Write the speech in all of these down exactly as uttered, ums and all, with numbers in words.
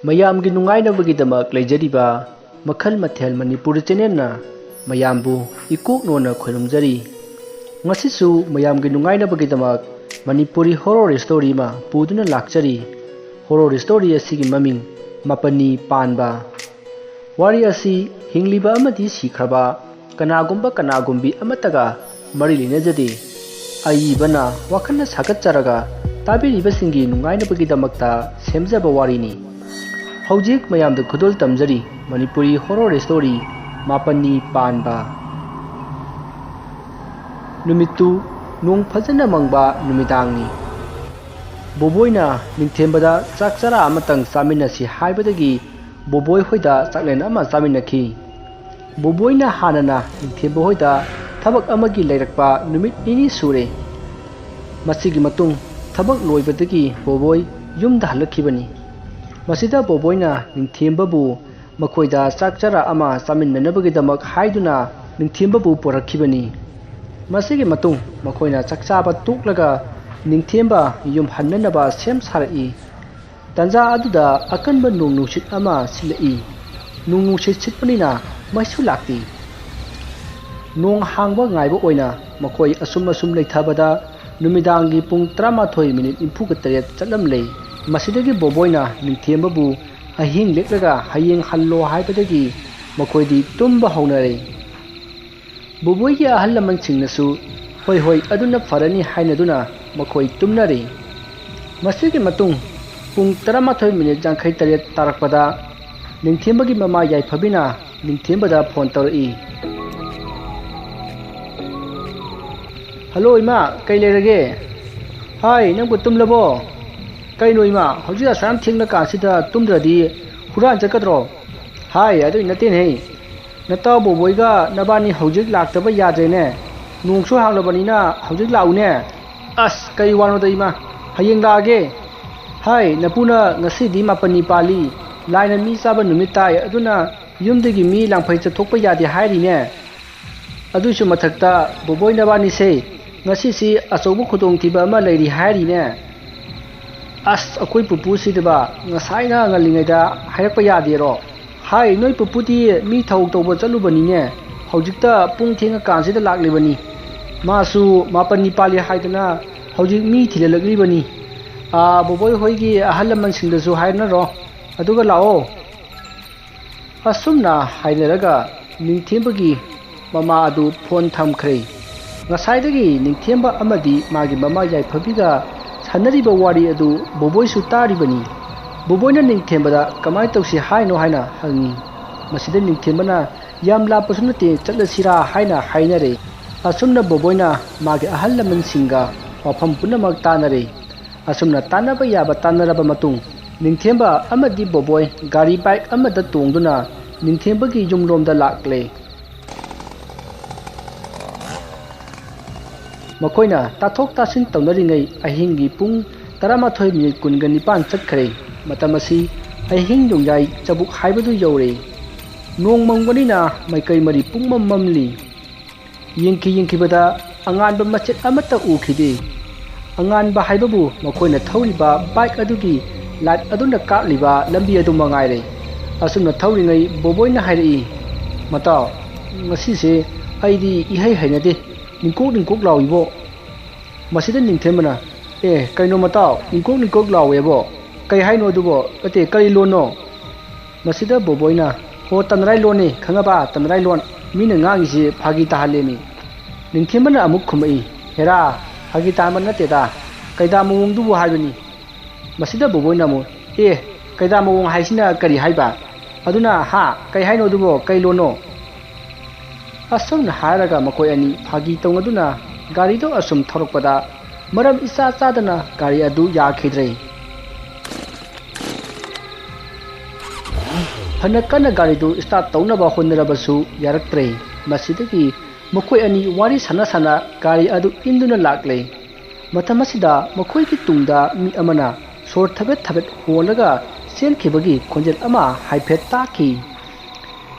ꯃꯌꯥꯝꯒꯤ ꯅꯨꯡꯉꯥꯏꯅꯕꯒꯤꯗꯃꯛ ꯂꯩꯖꯔꯤꯕ ꯃꯈꯜ ꯃꯊꯦꯜ ꯃꯅꯤꯄꯨꯔꯤ ꯆꯦꯅꯦꯜꯅ ꯃꯌꯥꯝꯕꯨ ꯏꯀꯣꯛꯅꯣꯅ ꯈꯣꯏꯔꯨꯝꯖꯔꯤ꯫ ꯉꯁꯤꯁꯨ ꯃꯌꯥꯝꯒꯤ ꯅꯨꯡꯉꯥꯏꯅꯕꯒꯤꯗꯃꯛ ꯃꯅꯤꯄꯨꯔꯤ ꯍꯣꯔꯣꯔ ꯁ꯭ꯇꯣꯔꯤ ꯑꯃ ꯄꯨꯗꯨꯅ ꯂꯥꯛꯆꯔꯤ꯫ ꯍꯣꯔꯣꯔ ꯁ꯭ꯇꯣꯔꯤ ꯑꯁꯤꯒꯤ ꯃꯃꯤꯡ ꯃꯥꯄꯟꯅꯤ ꯄꯥꯟꯕ꯫ ꯋꯥꯔꯤ ꯑꯁꯤ ꯍꯤꯡꯂꯤꯕ ꯑꯃꯗꯤ ꯁꯤꯈ꯭ꯔꯕ ꯀꯅꯥꯒꯨꯝꯕ ꯀꯅꯥꯒꯨꯝꯕꯤ ꯑꯃꯠꯇꯒ ꯃꯔꯤ ꯂꯩꯅꯖꯗꯦ꯫ ꯑꯏꯕꯅ ꯋꯥꯈꯜꯅ ꯁꯥꯒꯠꯆꯔꯒ ꯇꯥꯕꯤꯔꯤꯕꯁꯤꯡꯒꯤ ꯅꯨꯡꯉꯥꯏꯅꯕꯒꯤꯗꯃꯛꯇ ꯁꯦꯝꯖꯕ ꯋꯥꯔꯤꯅꯤ꯫ ꯍꯧꯖꯤꯛ ꯃꯌꯥꯝꯗ ꯈꯨꯗꯣꯜ ꯇꯝꯖꯔꯤ ꯃꯅꯤꯄꯨꯔꯤ ꯍꯣꯔꯣꯔ ꯁ꯭ꯇꯣꯔꯤ ꯃꯥꯄꯟꯅꯤ ꯄꯥꯟꯕ꯫ ꯅꯨꯃꯤꯠꯇꯨ ꯅꯣꯡ ꯐꯖꯅ ꯃꯪꯕ ꯅꯨꯃꯤꯗꯥꯡꯅꯤ꯫ ꯕꯣꯕꯣꯏꯅ ꯅꯤꯡꯊꯦꯝꯕꯗ ꯆꯥꯛ ꯆꯔꯥ ꯑꯃꯇꯪ ꯆꯥꯃꯤꯟꯅꯁꯤ ꯍꯥꯏꯕꯗꯒꯤ ꯕꯣꯕꯣꯏ ꯍꯣꯏꯗ ꯆꯥꯛꯂꯦꯟ ꯑꯃ ꯆꯥꯃꯤꯟꯅꯈꯤ꯫ ꯕꯣꯕꯣꯏꯅ ꯍꯥꯟꯅꯅ ꯅꯤꯡꯊꯦꯝꯕ ꯍꯣꯏꯗ ꯊꯕꯛ ꯑꯃꯒꯤ ꯂꯩꯔꯛꯄ ꯅꯨꯃꯤꯠ ꯅꯤꯅꯤ ꯁꯨꯔꯦ꯫ ꯃꯁꯤꯒꯤ ꯃꯇꯨꯡ ꯊꯕꯛ ꯂꯣꯏꯕꯗꯒꯤ ꯕꯣꯕꯣꯏ ꯌꯨꯝꯗ ꯍꯜꯂꯛꯈꯤꯕꯅꯤ꯫ ꯃꯁꯤꯗ ꯕꯣꯕꯣꯏꯅ ꯅꯤꯡꯊꯦꯝꯕꯕꯨ ꯃꯈꯣꯏꯗ ꯆꯥꯛ ꯆꯔꯥ ꯑꯃ ꯆꯥꯃꯤꯟꯅꯅꯕꯒꯤꯗꯃꯛ ꯍꯥꯏꯗꯨꯅ ꯅꯤꯡꯊꯦꯝꯕꯕꯨ ꯄꯨꯔꯛꯈꯤꯕꯅꯤ꯫ ꯃꯁꯤꯒꯤ ꯃꯇꯨꯡ ꯃꯈꯣꯏꯅ ꯆꯥꯛ ꯆꯥꯕ ꯇꯣꯛꯂꯒ ꯅꯤꯡꯊꯦꯝꯕ ꯌꯨꯝ ꯍꯟꯅꯅꯕ ꯁꯦꯝ ꯁꯥꯔꯛꯏ꯫ ꯇꯟꯖꯥ ꯑꯗꯨꯗ ꯑꯀꯟꯕ ꯅꯣꯡ ꯅꯨꯡꯁꯤꯠ ꯑꯃ ꯁꯤꯠꯂꯛꯏ꯫ ꯅꯣꯡ ꯅꯨꯡꯁꯤꯠ ꯁꯤꯠꯄꯅꯤꯅ ꯃꯩꯁꯨ ꯂꯥꯛꯇꯦ꯫ ꯅꯣꯡ ꯍꯥꯡꯕ ꯉꯥꯏꯕ ꯑꯣꯏꯅ ꯃꯈꯣꯏ ꯑꯁꯨꯝ ꯑꯁꯨꯝ ꯂꯩꯊꯕꯗ ꯅꯨꯃꯤꯗꯥꯡꯒꯤ ꯄꯨꯡ ꯇꯔꯥꯃꯥꯊꯣꯏ ꯃꯤꯅꯤꯠ ꯅꯤꯐꯨꯒ ꯇꯔꯦꯠ ꯆꯠꯂꯝꯂꯦ꯫ ꯃꯁꯤꯗꯒꯤ ꯕꯣꯕꯣꯏꯅ ꯅꯤꯡꯊꯦꯝꯕꯕꯨ ꯑꯍꯤꯡ ꯂꯦꯛꯂꯒ ꯍꯌꯦꯡ ꯍꯜꯂꯣ ꯍꯥꯏꯕꯗꯒꯤ ꯃꯈꯣꯏꯗꯤ ꯇꯨꯝꯕ ꯍꯧꯅꯔꯦ꯫ ꯕꯣꯕꯣꯏꯒꯤ ꯑꯍꯜ ꯂꯃꯟꯁꯤꯡꯅꯁꯨ "ꯍꯣꯏ ꯍꯣꯏ, ꯑꯗꯨꯅ ꯐꯔꯅꯤ" ꯍꯥꯏꯅꯗꯨꯅ ꯃꯈꯣꯏ ꯇꯨꯝꯅꯔꯦ꯫ ꯃꯁꯤꯒꯤ ꯃꯇꯨꯡ ꯄꯨꯡ ꯇꯔꯥꯃꯥꯊꯣꯏ ꯃꯤꯅꯤꯠ ꯌꯥꯡꯈꯩ ꯇꯔꯦꯠ ꯇꯥꯔꯛꯄꯗ ꯅꯤꯡꯊꯦꯝꯕꯒꯤ ꯃꯃꯥ ꯌꯥꯏꯐꯕꯤꯅ ꯅꯤꯡꯊꯦꯝꯕꯗ ꯐꯣꯟ ꯇꯧꯔꯛꯏ꯫ "ꯍꯜꯂꯣ ꯏꯃꯥ, ꯀꯩ ꯂꯩꯔꯒꯦ?" "ꯍꯥꯏ, ꯅꯪꯕꯨ ꯇꯨꯝꯂꯕꯣ? ꯀꯩꯅꯣ ꯏꯃꯥ, ꯍꯧꯖꯤꯛ ꯑꯁꯨꯛ ꯌꯥꯝ ꯊꯦꯡꯅ ꯀꯥꯟꯁꯤꯗ ꯇꯨꯝꯗ꯭ꯔꯗꯤ ꯍꯨꯔꯥꯟ ꯆꯠꯀꯗ꯭ꯔꯣ?" "ꯍꯥꯏ, ꯑꯗꯨꯏ ꯅꯠꯇꯦꯅꯦꯍꯦ꯫ ꯅꯇꯥꯎ ꯕꯣꯕꯣꯏꯒ ꯅꯕꯥꯅꯤ ꯍꯧꯖꯤꯛ ꯂꯥꯛꯇꯕ ꯌꯥꯗ꯭ꯔꯦꯅꯦ꯫ ꯅꯣꯡꯁꯨ ꯍꯥꯡꯂꯕꯅꯤꯅ ꯍꯧꯖꯤꯛ ꯂꯥꯛꯎꯅꯦ꯫" "ꯑꯁ, ꯀꯩ ꯋꯥꯅꯣꯗ ꯏꯃꯥ, ꯍꯌꯦꯡ ꯂꯥꯛꯑꯒꯦ꯫" "ꯍꯥꯏ, ꯅꯄꯨꯅ ꯉꯁꯤꯗꯤ ꯃꯥꯄꯟꯅꯤ ꯄꯥꯜꯂꯤ, ꯂꯥꯏꯅ ꯃꯤ ꯆꯥꯕ ꯅꯨꯃꯤꯠ ꯇꯥꯏ, ꯑꯗꯨꯅ ꯌꯨꯝꯗꯒꯤ ꯃꯤ ꯂꯥꯡꯐꯩ ꯆꯠꯊꯣꯛꯄ ꯌꯥꯗꯦ ꯍꯥꯏꯔꯤꯅꯦ꯫ ꯑꯗꯨꯏꯁꯨ ꯃꯊꯛꯇ ꯕꯣꯕꯣꯏ ꯅꯕꯥꯅꯤꯁꯦ ꯉꯁꯤꯁꯤ ꯑꯆꯧꯕ ꯈꯨꯗꯣꯡꯊꯤꯕ ꯑꯃ ꯂꯩꯔꯤ ꯍꯥꯏꯔꯤꯅꯦ꯫" "ꯑꯁ, ꯑꯩꯈꯣꯏ ꯄꯨꯄꯨꯁꯤꯗꯕ ꯉꯁꯥꯏꯅ ꯉꯜꯂꯤꯉꯩꯗ ꯍꯥꯏꯔꯛꯄ ꯌꯥꯗꯦꯔꯣ? ꯍꯥꯏ, ꯅꯣꯏ ꯄꯨꯄꯨꯗꯤ ꯃꯤ ꯊꯧ ꯇꯧꯕ ꯆꯠꯂꯨꯕꯅꯤꯅꯦ, ꯍꯧꯖꯤꯛꯇ ꯄꯨꯡ ꯊꯦꯡꯉꯀꯥꯟꯁꯤꯗ ꯂꯥꯛꯂꯤꯕꯅꯤ꯫ ꯃꯥꯁꯨ ꯃꯥꯄꯟ ꯅꯤꯄꯥꯜꯂꯤ ꯍꯥꯏꯗꯅ ꯍꯧꯖꯤꯛ ꯃꯤ ꯊꯤꯜꯍꯜꯂꯛꯂꯤꯕꯅꯤ꯫ ꯑꯥ, ꯕꯣꯕꯣꯏ ꯍꯣꯏꯒꯤ ꯑꯍꯜ ꯂꯃꯟꯁꯤꯡꯗꯁꯨ ꯍꯥꯏꯅꯔꯣ, ꯑꯗꯨꯒ ꯂꯥꯛꯑꯣ꯫" ꯑꯁꯨꯝꯅ ꯍꯥꯏꯅꯔꯒ ꯅꯤꯡꯊꯦꯝꯕꯒꯤ ꯃꯃꯥ ꯑꯗꯨ ꯐꯣꯟ ꯊꯝꯈ꯭ꯔꯦ꯫ ꯉꯁꯥꯏꯗꯒꯤ ꯅꯤꯡꯊꯦꯝꯕ ꯑꯃꯗꯤ ꯃꯥꯒꯤ ꯃꯃꯥ ꯌꯥꯏꯐꯕꯤꯒ ꯁꯥꯟꯅꯔꯤꯕ ꯋꯥꯔꯤ ꯑꯗꯨ ꯕꯣꯕꯣꯏꯁꯨ ꯇꯥꯔꯤꯕꯅꯤ꯫ ꯕꯣꯕꯣꯏꯅ ꯅꯤꯡꯊꯦꯝꯕꯗ ꯀꯃꯥꯏꯅ ꯇꯧꯁꯤ ꯍꯥꯏꯅꯣ ꯍꯥꯏꯅ ꯍꯪꯉꯤ꯫ ꯃꯁꯤꯗ ꯅꯤꯡꯊꯦꯝꯕꯅ ꯌꯥꯝ ꯂꯥꯞꯄꯁꯨ ꯅꯠꯇꯦ, ꯆꯠꯂꯁꯤꯔꯥ ꯍꯥꯏꯅ ꯍꯥꯏꯅꯔꯦ꯫ ꯑꯁꯨꯝꯅ ꯕꯣꯕꯣꯏꯅ ꯃꯥꯒꯤ ꯑꯍꯜ ꯂꯃꯟꯁꯤꯡꯒ ꯋꯥꯐꯝ ꯄꯨꯝꯅꯃꯛ ꯇꯥꯟꯅꯔꯦ꯫ ꯑꯁꯨꯝꯅ ꯇꯥꯟꯅꯕ ꯌꯥꯕ ꯇꯥꯟꯅꯔꯕ ꯃꯇꯨꯡ, ꯅꯤꯡꯊꯦꯝꯕ ꯑꯃꯗꯤ ꯕꯣꯕꯣꯏ ꯒꯥꯔꯤ ꯕꯥꯏꯛ ꯑꯃꯗ ꯇꯣꯡꯗꯨꯅ ꯅꯤꯡꯊꯦꯝꯕꯒꯤ ꯌꯨꯝꯂꯣꯝꯗ ꯂꯥꯛꯂꯦ꯫ ꯃꯈꯣꯏꯅ ꯇꯥꯊꯣꯛ ꯇꯥꯁꯤꯟ ꯇꯧꯅꯔꯤꯉꯩ ꯑꯍꯤꯡꯒꯤ ꯄꯨꯡ ꯇꯔꯥꯃꯥꯊꯣꯏ ꯃꯤꯅꯤꯠ ꯀꯨꯟꯒ ꯅꯤꯄꯥꯟ ꯆꯠꯈ꯭ꯔꯦ꯫ ꯃꯇꯝ ꯑꯁꯤ ꯑꯍꯤꯡ ꯅꯣꯡꯌꯥꯏ ꯆꯕꯨꯛ ꯍꯥꯏꯕꯗꯨ ꯌꯧꯔꯦ꯫ ꯅꯣꯡ ꯃꯪꯕꯅꯤꯅ ꯃꯥꯏꯀꯩ ꯃꯔꯤ ꯄꯨꯡꯃꯝ ꯃꯝꯂꯤ꯫ ꯌꯦꯡꯈꯤ ꯌꯦꯡꯈꯤꯕꯗ ꯑꯉꯥꯟꯕ ꯃꯆꯦꯠ ꯑꯃꯠꯇ ꯎꯈꯤꯗꯦ꯫ ꯑꯉꯥꯟꯕ ꯍꯥꯏꯕꯕꯨ ꯃꯈꯣꯏꯅ ꯊꯧꯔꯤꯕ ꯕꯥꯏꯛ ꯑꯗꯨꯒꯤ ꯂꯥꯏꯠ ꯑꯗꯨꯅ ꯀꯥꯞꯂꯤꯕ ꯂꯝꯕꯤ ꯑꯗꯨ ꯃꯉꯥꯏꯔꯦ꯫ ꯑꯁꯨꯝꯅ ꯊꯧꯔꯤꯉꯩ ꯕꯣꯕꯣꯏꯅ ꯍꯥꯏꯔꯛꯏ, "ꯃꯇꯥꯎ, ꯉꯁꯤꯁꯦ ꯑꯩꯗꯤ ꯏꯍꯩ ꯍꯩꯅꯗꯦ, ꯅꯤꯡꯀꯣꯛ ꯅꯤꯡꯀꯣꯛ ꯂꯥꯎꯏꯕꯣ꯫" ꯃꯁꯤꯗ ꯅꯤꯡꯊꯦꯝꯕꯅ, "ꯑꯦ, ꯀꯩꯅꯣ ꯃꯇꯥꯎ, ꯅꯤꯡꯀꯣꯛ ꯅꯤꯡꯀꯣꯛ ꯂꯥꯎꯋꯦꯕꯣ? ꯀꯩ ꯍꯥꯏꯅꯣ ꯑꯗꯨꯕꯣ? ꯅꯠꯇꯦ, ꯀꯔꯤ ꯂꯣꯟꯅꯣ?" ꯃꯁꯤꯗ ꯕꯣꯕꯣꯏꯅ, "ꯍꯣ, ꯇꯟꯔꯥꯏ ꯂꯣꯟꯅꯤ, ꯈꯪꯉꯕ? ꯇꯟꯔꯥꯏ ꯂꯣꯟ꯫ ꯃꯤꯅ ꯉꯥꯡꯉꯤꯁꯤ ꯐꯥꯒꯤ ꯇꯥꯍꯜꯂꯦꯃꯤ꯫" ꯅꯤꯡꯊꯦꯝꯕꯅ ꯑꯃꯨꯛ ꯈꯨꯝꯃꯛꯏ, "ꯍꯦꯔꯥ, ꯐꯥꯒꯤ ꯇꯥꯍꯟꯕ ꯅꯠꯇꯦꯗ, ꯀꯩꯗꯥ ꯃꯑꯣꯡꯗꯨꯕꯨ ꯍꯥꯏꯕꯅꯤ꯫" ꯃꯁꯤꯗ ꯕꯣꯕꯣꯏꯅ ꯑꯃꯨꯛ, "ꯑꯦ, ꯀꯩꯗꯥ ꯃꯑꯣꯡ ꯍꯥꯏꯁꯤꯅ ꯀꯔꯤ ꯍꯥꯏꯕ? ꯑꯗꯨꯅ, ꯍꯥ, ꯀꯩ ꯍꯥꯏꯅꯣ ꯑꯗꯨꯕꯣ? ꯀꯩ ꯂꯣꯟꯅꯣ?" ꯑꯁꯨꯝꯅ ꯍꯥꯏꯔꯒ ꯃꯈꯣꯏ ꯑꯅꯤ ꯐꯥꯒꯤ ꯇꯧꯅꯗꯨꯅ ꯒꯥꯔꯤꯗꯨ ꯑꯁꯨꯝ ꯊꯧꯔꯛꯄꯗ ꯃꯔꯝ ꯏꯆꯥ ꯆꯥꯗꯅ ꯒꯥꯔꯤ ꯑꯗꯨ ꯌꯥꯈꯤꯗ꯭ꯔꯦ꯫ ꯐꯅ ꯀꯟꯅ ꯒꯥꯔꯤꯗꯨ ꯁ꯭ꯇꯥꯔꯠ ꯇꯧꯅꯕ ꯍꯣꯠꯅꯔꯕꯁꯨ ꯌꯥꯔꯛꯇ꯭ꯔꯦ꯫ ꯃꯁꯤꯗꯒꯤ ꯃꯈꯣꯏ ꯑꯅꯤ ꯋꯥꯔꯤ ꯁꯥꯟꯅ ꯁꯥꯟꯅ ꯒꯥꯔꯤ ꯑꯗꯨ ꯏꯟꯗꯨꯅ ꯂꯥꯛꯂꯦ꯫ ꯃꯇꯝ ꯑꯁꯤꯗ ꯃꯈꯣꯏꯒꯤ ꯇꯨꯡꯗ ꯃꯤ ꯑꯃꯅ ꯁꯣꯔ ꯊꯕꯦꯠ ꯊꯕꯦꯠ ꯍꯣꯜꯂꯒ ꯆꯦꯟꯈꯤꯕꯒꯤ ꯈꯣꯟꯖꯦꯜ ꯑꯃ ꯍꯥꯏꯐꯦꯠ ꯇꯥꯈꯤ꯫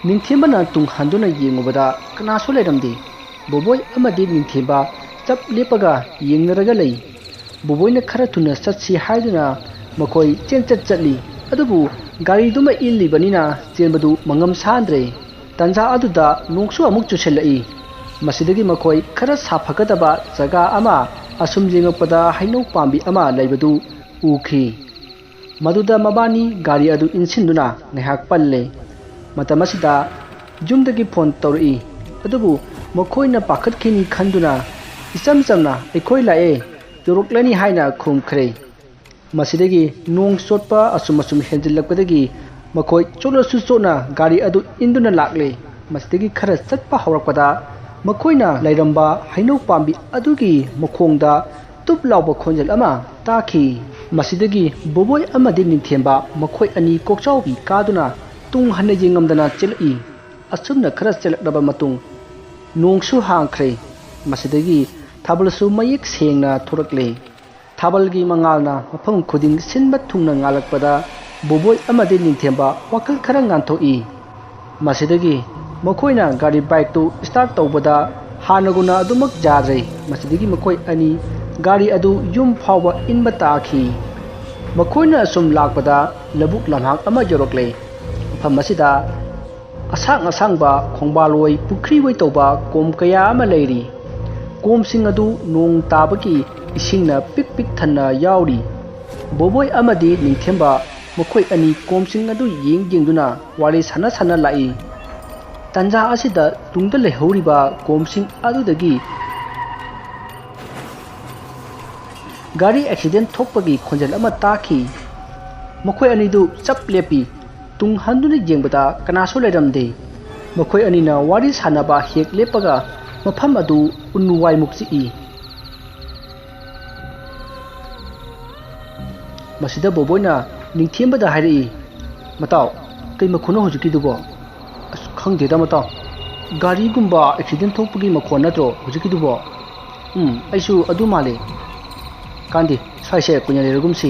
ꯅꯤꯡꯊꯦꯝꯕꯅ ꯇꯨꯡ ꯍꯟꯗꯨꯅ ꯌꯦꯡꯉꯨꯕꯗ ꯀꯅꯥꯁꯨ ꯂꯩꯔꯝꯗꯦ꯫ ꯕꯣꯕꯣꯏ ꯑꯃꯗꯤ ꯅꯤꯡꯊꯦꯝꯕ ꯆꯞ ꯂꯦꯞꯄꯒ ꯌꯦꯡꯅꯔꯒ ꯂꯩ꯫ ꯕꯣꯕꯣꯏꯅ ꯈꯔ ꯊꯨꯅ ꯆꯠꯁꯤ ꯍꯥꯏꯗꯨꯅ ꯃꯈꯣꯏ ꯆꯦꯟ ꯆꯠ ꯆꯠꯂꯤ꯫ ꯑꯗꯨꯕꯨ ꯒꯥꯔꯤꯗꯨꯃ ꯏꯜꯂꯤꯕꯅꯤꯅ ꯆꯦꯟꯕꯗꯨ ꯃꯉꯝ ꯁꯥꯟꯗ꯭ꯔꯦ꯫ ꯇꯟꯖꯥ ꯑꯗꯨꯗ ꯅꯣꯡꯁꯨ ꯑꯃꯨꯛ ꯆꯨꯁꯤꯜꯂꯛꯏ꯫ ꯃꯁꯤꯗꯒꯤ ꯃꯈꯣꯏ ꯈꯔ ꯁꯥꯐꯒꯗꯕ ꯖꯒꯥ ꯑꯃ ꯑꯁꯨꯝ ꯌꯦꯡꯉꯛꯄꯗ ꯍꯩꯅꯧ ꯄꯥꯝꯕꯤ ꯑꯃ ꯂꯩꯕꯗꯨ ꯎꯈꯤ꯫ ꯃꯗꯨꯗ ꯃꯕꯥꯅꯤ ꯒꯥꯔꯤ ꯑꯗꯨ ꯏꯟꯁꯤꯟꯗꯨꯅ ꯉꯥꯏꯍꯥꯛ ꯄꯜꯂꯦ꯫ ꯃꯇꯝ ꯑꯁꯤꯗ ꯌꯨꯝꯗꯒꯤ ꯐꯣꯟ ꯇꯧꯔꯛꯏ꯫ ꯑꯗꯨꯕꯨ ꯃꯈꯣꯏꯅ ꯄꯥꯈꯠꯈꯤꯅꯤ ꯈꯟꯗꯨꯅ ꯏꯆꯝ ꯆꯝꯅ "ꯑꯩꯈꯣꯏ ꯂꯥꯛꯑꯦ, ꯌꯧꯔꯛꯂꯅꯤ" ꯍꯥꯏꯅ ꯈꯨꯝꯈ꯭ꯔꯦ꯫ ꯃꯁꯤꯗꯒꯤ ꯅꯣꯡ ꯆꯣꯠꯄ ꯑꯁꯨꯝ ꯑꯁꯨꯝ ꯍꯦꯟꯖꯤꯜꯂꯛꯄꯗꯒꯤ ꯃꯈꯣꯏ ꯆꯣꯠꯂꯁꯨ ꯆꯣꯠꯅ ꯒꯥꯔꯤ ꯑꯗꯨ ꯏꯟꯗꯨꯅ ꯂꯥꯛꯂꯦ꯫ ꯃꯁꯤꯗꯒꯤ ꯈꯔ ꯆꯠꯄ ꯍꯧꯔꯛꯄꯗ ꯃꯈꯣꯏꯅ ꯂꯩꯔꯝꯕ ꯍꯩꯅꯧ ꯄꯥꯝꯕꯤ ꯑꯗꯨꯒꯤ ꯃꯈꯣꯡꯗ ꯇꯨꯞ ꯂꯥꯎꯕ ꯈꯣꯟꯖꯦꯜ ꯑꯃ ꯇꯥꯈꯤ꯫ ꯃꯁꯤꯗꯒꯤ ꯕꯣꯕꯣꯏ ꯑꯃꯗꯤ ꯅꯤꯡꯊꯦꯝꯕ ꯃꯈꯣꯏ ꯑꯅꯤ ꯀꯣꯛꯆꯥꯎꯕꯤ ꯀꯥꯗꯨꯅ ꯇꯨꯡ ꯍꯟꯅ ꯌꯦꯡꯉꯝꯗꯅ ꯆꯦꯜꯂꯛꯏ꯫ ꯑꯁꯨꯝꯅ ꯈꯔ ꯆꯦꯜꯂꯛꯂꯕ ꯃꯇꯨꯡ ꯅꯣꯡꯁꯨ ꯍꯥꯡꯈ꯭ꯔꯦ꯫ ꯃꯁꯤꯗꯒꯤ ꯊꯥꯕꯜꯁꯨ ꯃꯌꯦꯛ ꯁꯦꯡꯅ ꯊꯣꯔꯛꯂꯦ꯫ ꯊꯥꯕꯜꯒꯤ ꯃꯉꯥꯜꯅ ꯃꯐꯝ ꯈꯨꯗꯤꯡ ꯁꯤꯟꯕ ꯊꯨꯡꯅ ꯉꯥꯜꯂꯛꯄꯗ ꯕꯣꯕꯣꯏ ꯑꯃꯗꯤ ꯅꯤꯡꯊꯦꯝꯕ ꯋꯥꯈꯜ ꯈꯔ ꯉꯥꯟꯊꯣꯛꯏ꯫ ꯃꯁꯤꯗꯒꯤ ꯃꯈꯣꯏꯅ ꯒꯥꯔꯤ ꯕꯥꯏꯛꯇꯨ ꯁ꯭ꯇꯥꯔꯠ ꯇꯧꯕꯗ ꯍꯥꯟꯅꯒꯨꯝꯅ ꯑꯗꯨꯃꯛ ꯌꯥꯗ꯭ꯔꯦ꯫ ꯃꯁꯤꯗꯒꯤ ꯃꯈꯣꯏ ꯑꯅꯤ ꯒꯥꯔꯤ ꯑꯗꯨ ꯌꯨꯝ ꯐꯥꯎꯕ ꯏꯟꯕ ꯇꯥꯈꯤ꯫ ꯃꯈꯣꯏꯅ ꯑꯁꯨꯝ ꯂꯥꯛꯄꯗ ꯂꯧꯕꯨꯛ ꯂꯝꯍꯥꯡ ꯑꯃ ꯌꯧꯔꯛꯂꯦ꯫ ꯃꯐꯝ ꯑꯁꯤꯗ ꯑꯁꯥꯡ ꯑꯁꯥꯡꯕ ꯈꯣꯡꯕꯥꯜ ꯑꯣꯏ ꯄꯨꯈ꯭ꯔꯤ ꯑꯣꯏ ꯇꯧꯕ ꯀꯣꯝ ꯀꯌꯥ ꯑꯃ ꯂꯩꯔꯤ꯫ ꯀꯣꯝꯁꯤꯡ ꯑꯗꯨ ꯅꯣꯡ ꯇꯥꯕꯒꯤ ꯏꯁꯤꯡꯅ ꯄꯤꯛ ꯄꯤꯛ ꯊꯟꯅ ꯌꯥꯎꯔꯤ꯫ ꯕꯣꯕꯣꯏ ꯑꯃꯗꯤ ꯅꯤꯡꯊꯦꯝꯕ ꯃꯈꯣꯏ ꯑꯅꯤ ꯀꯣꯝꯁꯤꯡ ꯑꯗꯨ ꯌꯦꯡ ꯌꯦꯡꯗꯨꯅ ꯋꯥꯔꯤ ꯁꯥꯟꯅ ꯁꯥꯟꯅ ꯂꯥꯛꯏ꯫ ꯇꯟꯖꯥ ꯑꯁꯤꯗ ꯇꯨꯡꯗ ꯂꯩꯍꯧꯔꯤꯕ ꯀꯣꯝꯁꯤꯡ ꯑꯗꯨꯗꯒꯤ ꯒꯥꯔꯤ ꯑꯦꯛꯁꯤꯗꯦꯟ ꯊꯣꯛꯄꯒꯤ ꯈꯣꯟꯖꯦꯜ ꯑꯃ ꯇꯥꯈꯤ꯫ ꯃꯈꯣꯏ ꯑꯅꯤꯗꯨ ꯆꯞ ꯂꯦꯞꯄꯤ꯫ ꯇꯨꯡ ꯍꯟꯗꯨꯅ ꯌꯦꯡꯕꯗ ꯀꯅꯥꯁꯨ ꯂꯩꯔꯝꯗꯦ꯫ ꯃꯈꯣꯏ ꯑꯅꯤꯅ ꯋꯥꯔꯤ ꯁꯥꯟꯅꯕ ꯍꯦꯛ ꯂꯦꯞꯄꯒ ꯃꯐꯝ ꯑꯗꯨ ꯎꯟ ꯋꯥꯏꯃꯨꯛ ꯆꯤꯛꯏ꯫ ꯃꯁꯤꯗ ꯕꯣꯕꯣꯏꯅ ꯅꯤꯡꯊꯦꯝꯕꯗ ꯍꯥꯏꯔꯛꯏ, "ꯃꯇꯥꯎ, ꯀꯩ ꯃꯈꯣꯟꯅꯣ ꯍꯧꯖꯤꯛꯀꯤꯗꯨꯕꯣ?" "ꯑꯁ, ꯈꯪꯗꯦꯗ ꯃꯇꯥꯎ꯫ ꯒꯥꯔꯤꯒꯨꯝꯕ ꯑꯦꯛꯁꯤꯗꯦꯟ ꯊꯣꯛꯄꯒꯤ ꯃꯈꯣꯟ ꯅꯠꯇ꯭ꯔꯣ ꯍꯧꯖꯤꯛꯀꯤꯗꯨꯕꯣ?" "ꯎꯝ, ꯑꯩꯁꯨ ꯑꯗꯨ ꯃꯥꯜꯂꯤ꯫ ꯀꯥꯟꯗꯦ, ꯁ꯭ꯋꯥꯏꯁꯦ ꯀꯨꯏꯅ ꯂꯩꯔꯒꯨꯝꯁꯤ꯫"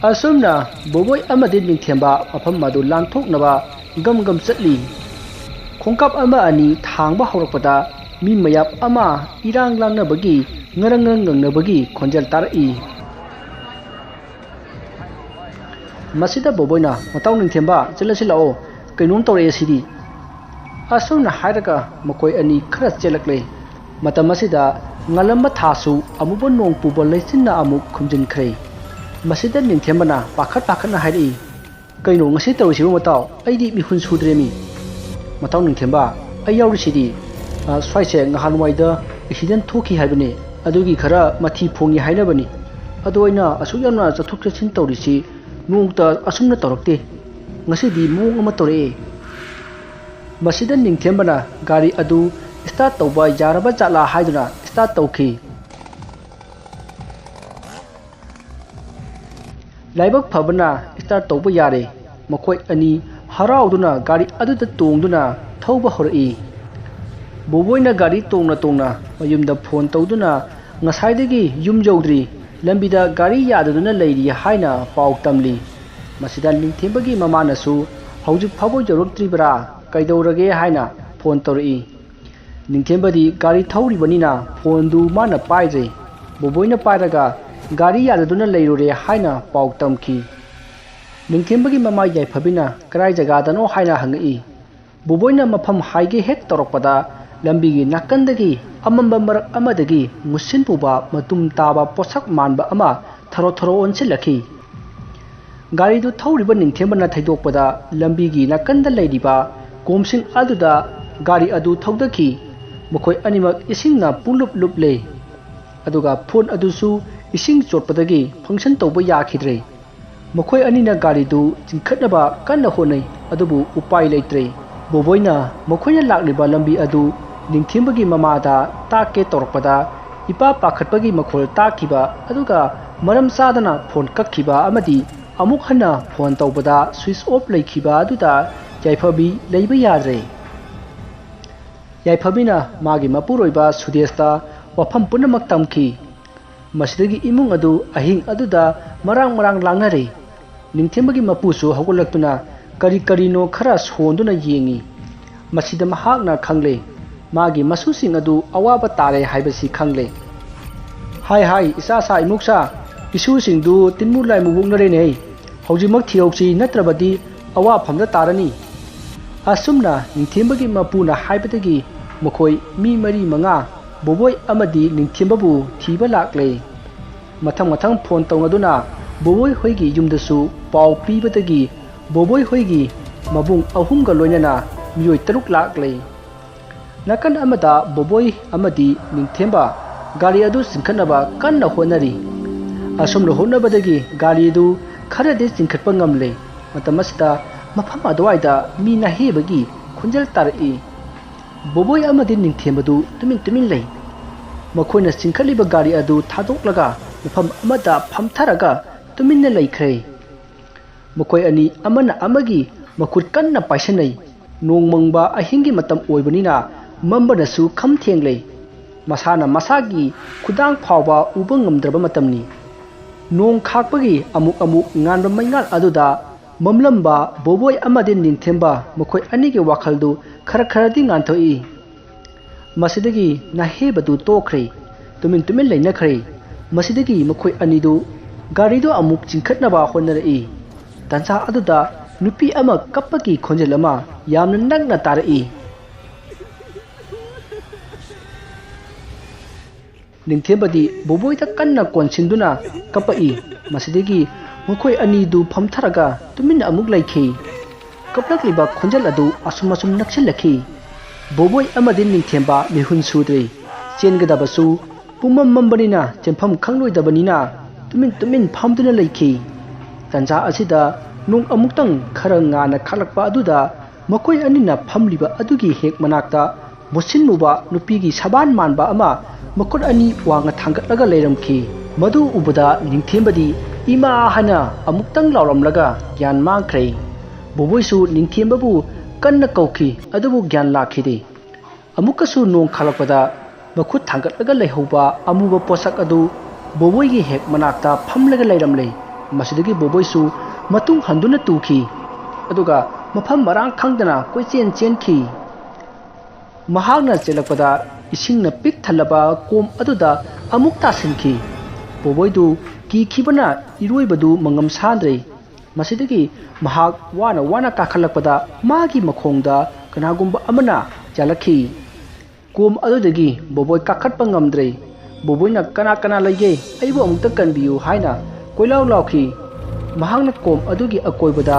ꯑꯁꯨꯝꯅ ꯕꯣꯕꯣꯏ ꯑꯃꯗꯤ ꯅꯤꯡꯊꯦꯝꯕ ꯃꯐꯝ ꯑꯗꯨ ꯂꯥꯟꯊꯣꯛꯅꯕ ꯒꯝ ꯒꯝ ꯆꯠꯂꯤ꯫ ꯈꯣꯡꯀꯥꯞ ꯑꯃ ꯑꯅꯤ ꯊꯥꯡꯕ ꯍꯧꯔꯛꯄꯗ ꯃꯤ ꯃꯌꯥꯝ ꯑꯃ ꯏꯔꯥꯡ ꯂꯥꯡꯅꯕꯒꯤ ꯉꯔꯪ ꯉꯔꯪ ꯉꯪꯅꯕꯒꯤ ꯈꯣꯟꯖꯦꯜ ꯇꯥꯔꯛꯏ꯫ ꯃꯁꯤꯗ ꯕꯣꯕꯣꯏꯅ, "ꯃꯇꯥꯎ ꯅꯤꯡꯊꯦꯝꯕ, ꯆꯦꯜꯂꯁꯤ ꯂꯥꯛꯑꯣ, ꯀꯩꯅꯣꯝ ꯇꯧꯔꯛꯑꯦ ꯁꯤꯗꯤ"꯫ ꯑꯁꯨꯝꯅ ꯍꯥꯏꯔꯒ ꯃꯈꯣꯏ ꯑꯅꯤ ꯈꯔ ꯆꯦꯜꯂꯛꯂꯦ꯫ ꯃꯇꯝ ꯑꯁꯤꯗ ꯉꯜꯂꯝꯕ ꯊꯥꯁꯨ ꯑꯃꯨꯕ ꯅꯣꯡ ꯄꯨꯕ ꯂꯩꯆꯤꯟꯅ ꯑꯃꯨꯛ ꯈꯨꯝꯖꯤꯟꯈ꯭ꯔꯦ꯫ ꯃꯁꯤꯗ ꯅꯤꯡꯊꯦꯝꯕꯅ ꯄꯥꯈꯠ ꯄꯥꯈꯠꯅ ꯍꯥꯏꯔꯛꯏ, "ꯀꯩꯅꯣ ꯉꯁꯤ ꯇꯧꯔꯤꯁꯤꯕꯨ ꯃꯇꯥꯎ? ꯑꯩꯗꯤ ꯃꯤꯍꯨꯟ ꯁꯨꯗ꯭ꯔꯦꯃꯤ"꯫ "ꯃꯇꯥꯎ ꯅꯤꯡꯊꯦꯝꯕ, ꯑꯩ ꯌꯥꯎꯔꯤꯁꯤꯗꯤ꯫ ꯑ, ꯁ꯭ꯋꯥꯏꯁꯦ ꯉꯍꯥꯟꯋꯥꯏꯗ ꯑꯦꯛꯁꯤꯗꯦꯟ ꯊꯣꯛꯈꯤ ꯍꯥꯏꯕꯅꯤ, ꯑꯗꯨꯒꯤ ꯈꯔ ꯃꯊꯤ ꯐꯣꯡꯉꯤ ꯍꯥꯏꯅꯕꯅꯤ꯫ ꯑꯗꯣ ꯑꯩꯅ ꯑꯁꯨꯛ ꯌꯥꯝꯅ ꯆꯠꯊꯣꯛ ꯆꯠꯁꯤꯟ ꯇꯧꯔꯤꯁꯤ ꯅꯣꯡꯃꯇ ꯑꯁꯨꯝꯅ ꯇꯧꯔꯛꯇꯦ꯫ ꯉꯁꯤꯗꯤ ꯃꯑꯣꯡ ꯑꯃ ꯇꯧꯔꯛꯑꯦ"꯫ ꯃꯁꯤꯗ ꯅꯤꯡꯊꯦꯝꯕꯅ ꯒꯥꯔꯤ ꯑꯗꯨ ꯁ꯭ꯇꯥꯔꯠ ꯇꯧꯕ ꯌꯥꯔꯕ ꯖꯥꯠꯂꯥ ꯍꯥꯏꯗꯨꯅ ꯁ꯭ꯇꯥꯔꯠ ꯇꯧꯈꯤ꯫ ꯂꯥꯏꯕꯛ ꯐꯕꯅ ꯁ꯭ꯇꯥꯔꯠ ꯇꯧꯕ ꯌꯥꯔꯦ꯫ ꯃꯈꯣꯏ ꯑꯅꯤ ꯍꯔꯥꯎꯗꯨꯅ ꯒꯥꯔꯤ ꯑꯗꯨꯗ ꯇꯣꯡꯗꯨꯅ ꯊꯧꯕ ꯍꯧꯔꯛꯏ꯫ ꯕꯣꯕꯣꯏꯅ ꯒꯥꯔꯤ ꯇꯣꯡꯅ ꯇꯣꯡꯅ ꯃꯌꯨꯝꯗ ꯐꯣꯟ ꯇꯧꯗꯨꯅ ꯉꯁꯥꯏꯗꯒꯤ ꯌꯨꯝ ꯌꯧꯗ꯭ꯔꯤ, ꯂꯝꯕꯤꯗ ꯒꯥꯔꯤ ꯌꯥꯗꯗꯨꯅ ꯂꯩꯔꯤ ꯍꯥꯏꯅ ꯄꯥꯎ ꯇꯝꯂꯤ꯫ ꯃꯁꯤꯗ ꯅꯤꯡꯊꯦꯝꯕꯒꯤ ꯃꯃꯥꯅꯁꯨ ꯍꯧꯖꯤꯛ ꯐꯥꯎꯕ ꯌꯧꯔꯛꯇ꯭ꯔꯤꯕ꯭ꯔꯥ, ꯀꯩꯗꯧꯔꯒꯦ ꯍꯥꯏꯅ ꯐꯣꯟ ꯇꯧꯔꯛꯏ꯫ ꯅꯤꯡꯊꯦꯝꯕꯗꯤ ꯒꯥꯔꯤ ꯊꯧꯔꯤꯕꯅꯤꯅ ꯐꯣꯟꯗꯨ ꯃꯥꯅ ꯄꯥꯏꯗ꯭ꯔꯦ꯫ ꯕꯣꯕꯣꯏꯅ ꯄꯥꯏꯔꯒ ꯒꯥꯔꯤ ꯌꯥꯗꯗꯨꯅ ꯂꯩꯔꯨꯔꯦ ꯍꯥꯏꯅ ꯄꯥꯎ ꯇꯝꯈꯤ꯫ ꯅꯤꯡꯊꯦꯝꯕꯒꯤ ꯃꯃꯥ ꯌꯥꯏꯐꯕꯤꯅ ꯀꯔꯥꯏ ꯖꯒꯥꯗꯅꯣ ꯍꯥꯏꯅ ꯍꯪꯉꯛꯏ꯫ ꯕꯣꯕꯣꯏꯅ ꯃꯐꯝ ꯍꯥꯏꯒꯦ ꯍꯦꯛ ꯇꯧꯔꯛꯄꯗ ꯂꯝꯕꯤꯒꯤ ꯅꯥꯀꯟꯗꯒꯤ ꯑꯃꯝꯕ ꯃꯔꯛ ꯑꯃꯗꯒꯤ ꯃꯨꯁꯤꯟ ꯄꯨꯕ ꯃꯇꯨꯝ ꯇꯥꯕ ꯄꯣꯠꯁꯛ ꯃꯥꯟꯕ ꯑꯃ ꯊꯔꯣ ꯊꯔꯣ ꯑꯣꯟꯁꯤꯜꯂꯛꯈꯤ꯫ ꯒꯥꯔꯤꯗꯨ ꯊꯧꯔꯤꯕ ꯅꯤꯡꯊꯦꯝꯕꯅ ꯊꯩꯗꯣꯛꯄꯗ ꯂꯝꯕꯤꯒꯤ ꯅꯥꯀꯟꯗ ꯂꯩꯔꯤꯕ ꯀꯣꯝꯁꯤꯡ ꯑꯗꯨꯗ ꯒꯥꯔꯤ ꯑꯗꯨ ꯊꯧꯗꯈꯤ꯫ ꯃꯈꯣꯏ ꯑꯅꯤꯃꯛ ꯏꯁꯤꯡꯅ ꯄꯨꯡꯂꯨꯞ ꯂꯨꯞꯂꯦ꯫ ꯑꯗꯨꯒ ꯐꯣꯟ ꯑꯗꯨꯁꯨ ꯏꯁꯤꯡ ꯆꯣꯠꯄꯗꯒꯤ ꯐꯪꯁꯟ ꯇꯧꯕ ꯌꯥꯈꯤꯗ꯭ꯔꯦ꯫ ꯃꯈꯣꯏ ꯑꯅꯤꯅ ꯒꯥꯔꯤꯗꯨ ꯆꯤꯡꯈꯠꯅꯕ ꯀꯟꯅ ꯍꯣꯠꯅꯩ, ꯑꯗꯨꯕꯨ ꯎꯄꯥꯏ ꯂꯩꯇ꯭ꯔꯦ꯫ ꯕꯣꯕꯣꯏꯅ ꯃꯈꯣꯏꯅ ꯂꯥꯛꯂꯤꯕ ꯂꯝꯕꯤ ꯑꯗꯨ ꯅꯤꯡꯊꯦꯝꯕꯒꯤ ꯃꯃꯥꯗ ꯇꯥꯛꯀꯦ ꯇꯧꯔꯛꯄꯗ, ꯏꯄꯥ ꯄꯥꯈꯠꯄꯒꯤ ꯃꯈꯣꯜ ꯇꯥꯈꯤꯕ, ꯑꯗꯨꯒ ꯃꯔꯝ ꯆꯥꯗꯅ ꯐꯣꯟ ꯀꯛꯈꯤꯕ ꯑꯃꯗꯤ ꯑꯃꯨꯛ ꯍꯟꯅ ꯐꯣꯟ ꯇꯧꯕꯗ ꯁ꯭ꯋꯤꯆ ꯑꯣꯐ ꯂꯩꯈꯤꯕ ꯑꯗꯨꯗ ꯌꯥꯏꯐꯕꯤ ꯂꯩꯕ ꯌꯥꯗ꯭ꯔꯦ꯫ ꯌꯥꯏꯐꯕꯤꯅ ꯃꯥꯒꯤ ꯃꯄꯨꯔꯣꯏꯕ ꯁꯨꯗꯦꯁꯇ ꯋꯥꯐꯝ ꯄꯨꯝꯅꯃꯛ ꯇꯝꯈꯤ꯫ ꯃꯁꯤꯗꯒꯤ ꯏꯃꯨꯡ ꯑꯗꯨ ꯑꯍꯤꯡ ꯑꯗꯨꯗ ꯃꯔꯥꯡ ꯃꯔꯥꯡ ꯂꯥꯡꯅꯔꯦ꯫ ꯅꯤꯡꯊꯦꯝꯕꯒꯤ ꯃꯄꯨꯁꯨ ꯍꯧꯒꯠꯂꯛꯇꯨꯅ ꯀꯔꯤ ꯀꯔꯤꯅꯣ ꯈꯔ ꯁꯣꯟꯗꯨꯅ ꯌꯦꯡꯉꯤ꯫ ꯃꯁꯤꯗ ꯃꯍꯥꯛꯅ ꯈꯪꯂꯦ, ꯃꯥꯒꯤ ꯃꯁꯨꯁꯤꯡ ꯑꯗꯨ ꯑꯋꯥꯕ ꯇꯥꯔꯦ ꯍꯥꯏꯕꯁꯤ ꯈꯪꯂꯦ꯫ "ꯍꯥꯏ ꯍꯥꯏ, ꯏꯆꯥ ꯁꯥ ꯏꯃꯨꯛ ꯁꯥ, ꯏꯁꯨꯁꯤꯡꯗꯨ ꯇꯤꯟꯃꯨ ꯂꯥꯏꯃꯨ ꯑꯣꯛꯅꯔꯦꯅꯦ꯫ ꯍꯧꯖꯤꯛꯃꯛ ꯊꯤꯍꯧꯁꯤ, ꯅꯠꯇ꯭ꯔꯕꯗꯤ ꯑꯋꯥꯐꯝꯗ ꯇꯥꯔꯅꯤ"꯫ ꯑꯁꯨꯝꯅ ꯅꯤꯡꯊꯦꯝꯕꯒꯤ ꯃꯄꯨꯅ ꯍꯥꯏꯕꯗꯒꯤ ꯃꯈꯣꯏ ꯃꯤ ꯃꯔꯤ ꯃꯉꯥ ꯕꯣꯕꯣꯏ ꯑꯃꯗꯤ ꯅꯤꯡꯊꯦꯝꯕꯕꯨ ꯊꯤꯕ ꯂꯥꯛꯂꯦ꯫ ꯃꯊꯪ ꯃꯊꯪ ꯐꯣꯟ ꯇꯧꯅꯗꯨꯅ ꯕꯣꯕꯣꯏ ꯍꯣꯏꯒꯤ ꯌꯨꯝꯗꯁꯨ ꯄꯥꯎ ꯄꯤꯕꯗꯒꯤ ꯕꯣꯕꯣꯏ ꯍꯣꯏꯒꯤ ꯃꯕꯨꯡ ꯑꯍꯨꯝꯒ ꯂꯣꯏꯅꯅ ꯃꯤꯑꯣꯏ ꯇꯔꯨꯛ ꯂꯥꯛꯂꯦ꯫ ꯅꯥꯀꯟ ꯑꯃꯗ ꯕꯣꯕꯣꯏ ꯑꯃꯗꯤ ꯅꯤꯡꯊꯦꯝꯕ ꯒꯥꯔꯤ ꯑꯗꯨ ꯆꯤꯡꯈꯠꯅꯕ ꯀꯟꯅ ꯍꯣꯠꯅꯔꯤ꯫ ꯑꯁꯨꯝꯅ ꯍꯣꯠꯅꯕꯗꯒꯤ ꯒꯥꯔꯤ ꯑꯗꯨ ꯈꯔꯗꯤ ꯆꯤꯡꯈꯠꯄ ꯉꯝꯂꯦ꯫ ꯃꯇꯝ ꯑꯁꯤꯗ ꯃꯐꯝ ꯑꯗꯨꯋꯥꯏꯗ ꯃꯤ ꯅꯥꯍꯦꯕꯒꯤ ꯈꯣꯟꯖꯦꯜ ꯇꯥꯔꯛꯏ꯫ ꯕꯣꯕꯣꯏ ꯑꯃꯗꯤ ꯅꯤꯡꯊꯦꯝꯕꯗꯨ ꯇꯨꯃꯤꯟ ꯇꯨꯃꯤꯟ ꯂꯩ꯫ ꯃꯈꯣꯏꯅ ꯆꯤꯡꯈꯠꯂꯤꯕ ꯒꯥꯔꯤ ꯑꯗꯨ ꯊꯥꯗꯣꯛꯂꯒ ꯃꯐꯝ ꯑꯃꯗ ꯐꯝꯊꯔꯒ ꯇꯨꯃꯤꯟꯅ ꯂꯩꯈ꯭ꯔꯦ꯫ ꯃꯈꯣꯏ ꯑꯅꯤ ꯑꯃꯅ ꯑꯃꯒꯤ ꯃꯈꯨꯠ ꯀꯟꯅ ꯄꯥꯏꯁꯟꯅꯩ꯫ ꯅꯣꯡ ꯃꯪꯕ ꯑꯍꯤꯡꯒꯤ ꯃꯇꯝ ꯑꯣꯏꯕꯅꯤꯅ ꯃꯝꯕꯅꯁꯨ ꯈꯝ ꯊꯦꯡꯂꯦ꯫ ꯃꯁꯥꯅ ꯃꯁꯥꯒꯤ ꯈꯨꯗꯥꯡ ꯐꯥꯎꯕ ꯎꯕ ꯉꯝꯗ꯭ꯔꯕ ꯃꯇꯝꯅꯤ꯫ ꯅꯣꯡ ꯈꯥꯛꯄꯒꯤ ꯑꯃꯨꯛ ꯑꯃꯨꯛ ꯉꯥꯟꯕ ꯃꯩꯉꯥꯜ ꯑꯗꯨꯗ ꯃꯝꯂꯝꯕ ꯕꯣꯕꯣꯏ ꯑꯃꯗꯤ ꯅꯤꯡꯊꯦꯝꯕ ꯃꯈꯣꯏ ꯑꯅꯤꯒꯤ ꯋꯥꯈꯜꯗꯨ ꯈꯔ ꯈꯔꯗꯤ ꯉꯥꯟꯊꯣꯛꯏ꯫ ꯃꯁꯤꯗꯒꯤ ꯅꯥꯍꯦꯕꯗꯨ ꯇꯣꯛꯈ꯭ꯔꯦ꯫ ꯇꯨꯃꯤꯟ ꯇꯨꯃꯤꯟ ꯂꯩꯅꯈ꯭ꯔꯦ꯫ ꯃꯁꯤꯗꯒꯤ ꯃꯈꯣꯏ ꯑꯅꯤꯗꯨ ꯒꯥꯔꯤꯗꯨ ꯑꯃꯨꯛ ꯆꯤꯡꯈꯠꯅꯕ ꯍꯣꯠꯅꯔꯛꯏ꯫ ꯇꯥꯟꯖꯥ ꯑꯗꯨꯗ ꯅꯨꯄꯤ ꯑꯃ ꯀꯞꯄꯒꯤ ꯈꯣꯟꯖꯦꯜ ꯑꯃ ꯌꯥꯝꯅ ꯅꯛꯅ ꯇꯥꯔꯛꯏ꯫ ꯅꯤꯡꯊꯦꯝꯕꯗꯤ ꯕꯣꯕꯣꯏꯗ ꯀꯟꯅ ꯀꯣꯟꯁꯤꯟꯗꯨꯅ ꯀꯞꯄꯛꯏ꯫ ꯃꯁꯤꯗꯒꯤ ꯃꯈꯣꯏ ꯑꯅꯤꯗꯨ ꯐꯝꯊꯔꯒ ꯇꯨꯃꯤꯟꯅ ꯑꯃꯨꯛ ꯂꯩꯈꯤ꯫ ꯀꯞꯂꯛꯂꯤꯕ ꯈꯣꯟꯖꯦꯜ ꯑꯗꯨ ꯑꯁꯨꯝ ꯑꯁꯨꯝ ꯅꯛꯁꯤꯜꯂꯛꯈꯤ꯫ ꯕꯣꯕꯣꯏ ꯑꯃꯗꯤ ꯅꯤꯡꯊꯦꯝꯕ ꯃꯤꯍꯨꯟ ꯁꯨꯗ꯭ꯔꯤ꯫ ꯆꯦꯟꯒꯗꯕꯁꯨ ꯄꯨꯝꯃꯝ ꯃꯝꯕꯅꯤꯅ ꯆꯦꯟꯐꯝ ꯈꯪꯂꯣꯏꯗꯕꯅꯤꯅ ꯇꯨꯃꯤꯟ ꯇꯨꯃꯤꯟ ꯐꯝꯗꯨꯅ ꯂꯩꯈꯤ꯫ ꯇꯟꯖꯥ ꯑꯁꯤꯗ ꯅꯣꯡ ꯑꯃꯨꯛꯇꯪ ꯈꯔ ꯉꯥꯟꯅ ꯈꯥꯛꯂꯛꯄ ꯑꯗꯨꯗ ꯃꯈꯣꯏ ꯑꯅꯤꯅ ꯐꯝꯂꯤꯕ ꯑꯗꯨꯒꯤ ꯍꯦꯛ ꯃꯅꯥꯛꯇ ꯃꯨꯁꯤꯟ ꯃꯨꯕ ꯅꯨꯄꯤꯒꯤ ꯁꯕꯥꯟ ꯃꯥꯟꯕ ꯑꯃ ꯃꯈꯨꯠ ꯑꯅꯤ ꯋꯥꯡꯅ ꯊꯥꯡꯒꯠꯂꯒ ꯂꯩꯔꯝꯈꯤ꯫ ꯃꯗꯨ ꯎꯕꯗ ꯅꯤꯡꯊꯦꯝꯕꯗꯤ "ꯏꯃꯥ" ꯍꯥꯏꯅ ꯑꯃꯨꯛꯇꯪ ꯂꯥꯎꯔꯝꯂꯒ ꯒ꯭ꯌꯥꯟ ꯃꯥꯡꯈ꯭ꯔꯦ꯫ ꯕꯣꯕꯣꯏꯁꯨ ꯅꯤꯡꯊꯦꯝꯕꯕꯨ ꯀꯟꯅ ꯀꯧꯈꯤ, ꯑꯗꯨꯕꯨ ꯒ꯭ꯌꯥꯟ ꯂꯥꯛꯈꯤꯗꯦ꯫ ꯑꯃꯨꯛꯀꯁꯨ ꯅꯣꯡ ꯈꯥꯛꯂꯛꯄꯗ ꯃꯈꯨꯠ ꯊꯥꯡꯒꯠꯂꯒ ꯂꯩꯍꯧꯕ ꯑꯃꯨꯕ ꯄꯣꯠꯁꯛ ꯑꯗꯨ ꯕꯣꯕꯣꯏꯒꯤ ꯍꯦꯛ ꯃꯅꯥꯛꯇ ꯐꯝꯂꯒ ꯂꯩꯔꯝꯂꯦ꯫ ꯃꯁꯤꯗꯒꯤ ꯕꯣꯕꯣꯏꯁꯨ ꯃꯇꯨꯡ ꯍꯟꯗꯨꯅ ꯇꯨꯈꯤ, ꯑꯗꯨꯒ ꯃꯐꯝ ꯃꯔꯥꯡ ꯈꯪꯗꯅ ꯀꯣꯏꯆꯦꯟ ꯆꯦꯟꯈꯤ꯫ ꯃꯍꯥꯛꯅ ꯆꯦꯜꯂꯛꯄꯗ ꯏꯁꯤꯡꯅ ꯄꯤꯛ ꯊꯜꯂꯕ ꯀꯣꯝ ꯑꯗꯨꯗ ꯑꯃꯨꯛ ꯇꯥꯁꯤꯟꯈꯤ꯫ ꯕꯣꯕꯣꯏꯗꯨ ꯀꯤꯈꯤꯕꯅ ꯏꯔꯣꯏꯕꯗꯨ ꯃꯉꯝ ꯁꯥꯟꯗ꯭ꯔꯦ꯫ ꯃꯁꯤꯗꯒꯤ ꯃꯍꯥꯛ ꯋꯥꯅ ꯋꯥꯅ ꯀꯥꯈꯠꯂꯛꯄꯗ ꯃꯥꯒꯤ ꯃꯈꯣꯡꯗ ꯀꯅꯥꯒꯨꯝꯕ ꯑꯃꯅ ꯌꯥꯜꯂꯛꯈꯤ꯫ ꯀꯣꯝ ꯑꯗꯨꯗꯒꯤ ꯕꯣꯕꯣꯏ ꯀꯥꯈꯠꯄ ꯉꯝꯗ꯭ꯔꯦ꯫ ꯕꯣꯕꯣꯏꯅ "ꯀꯅꯥ ꯀꯅꯥ ꯂꯩꯒꯦ? ꯑꯩꯕꯨ ꯑꯃꯨꯛꯇ ꯀꯟꯕꯤꯌꯨ" ꯍꯥꯏꯅ ꯀꯣꯏꯂꯥꯎ ꯂꯥꯎꯈꯤ꯫ ꯃꯍꯥꯛꯅ ꯀꯣꯝ ꯑꯗꯨꯒꯤ ꯑꯀꯣꯏꯕꯗ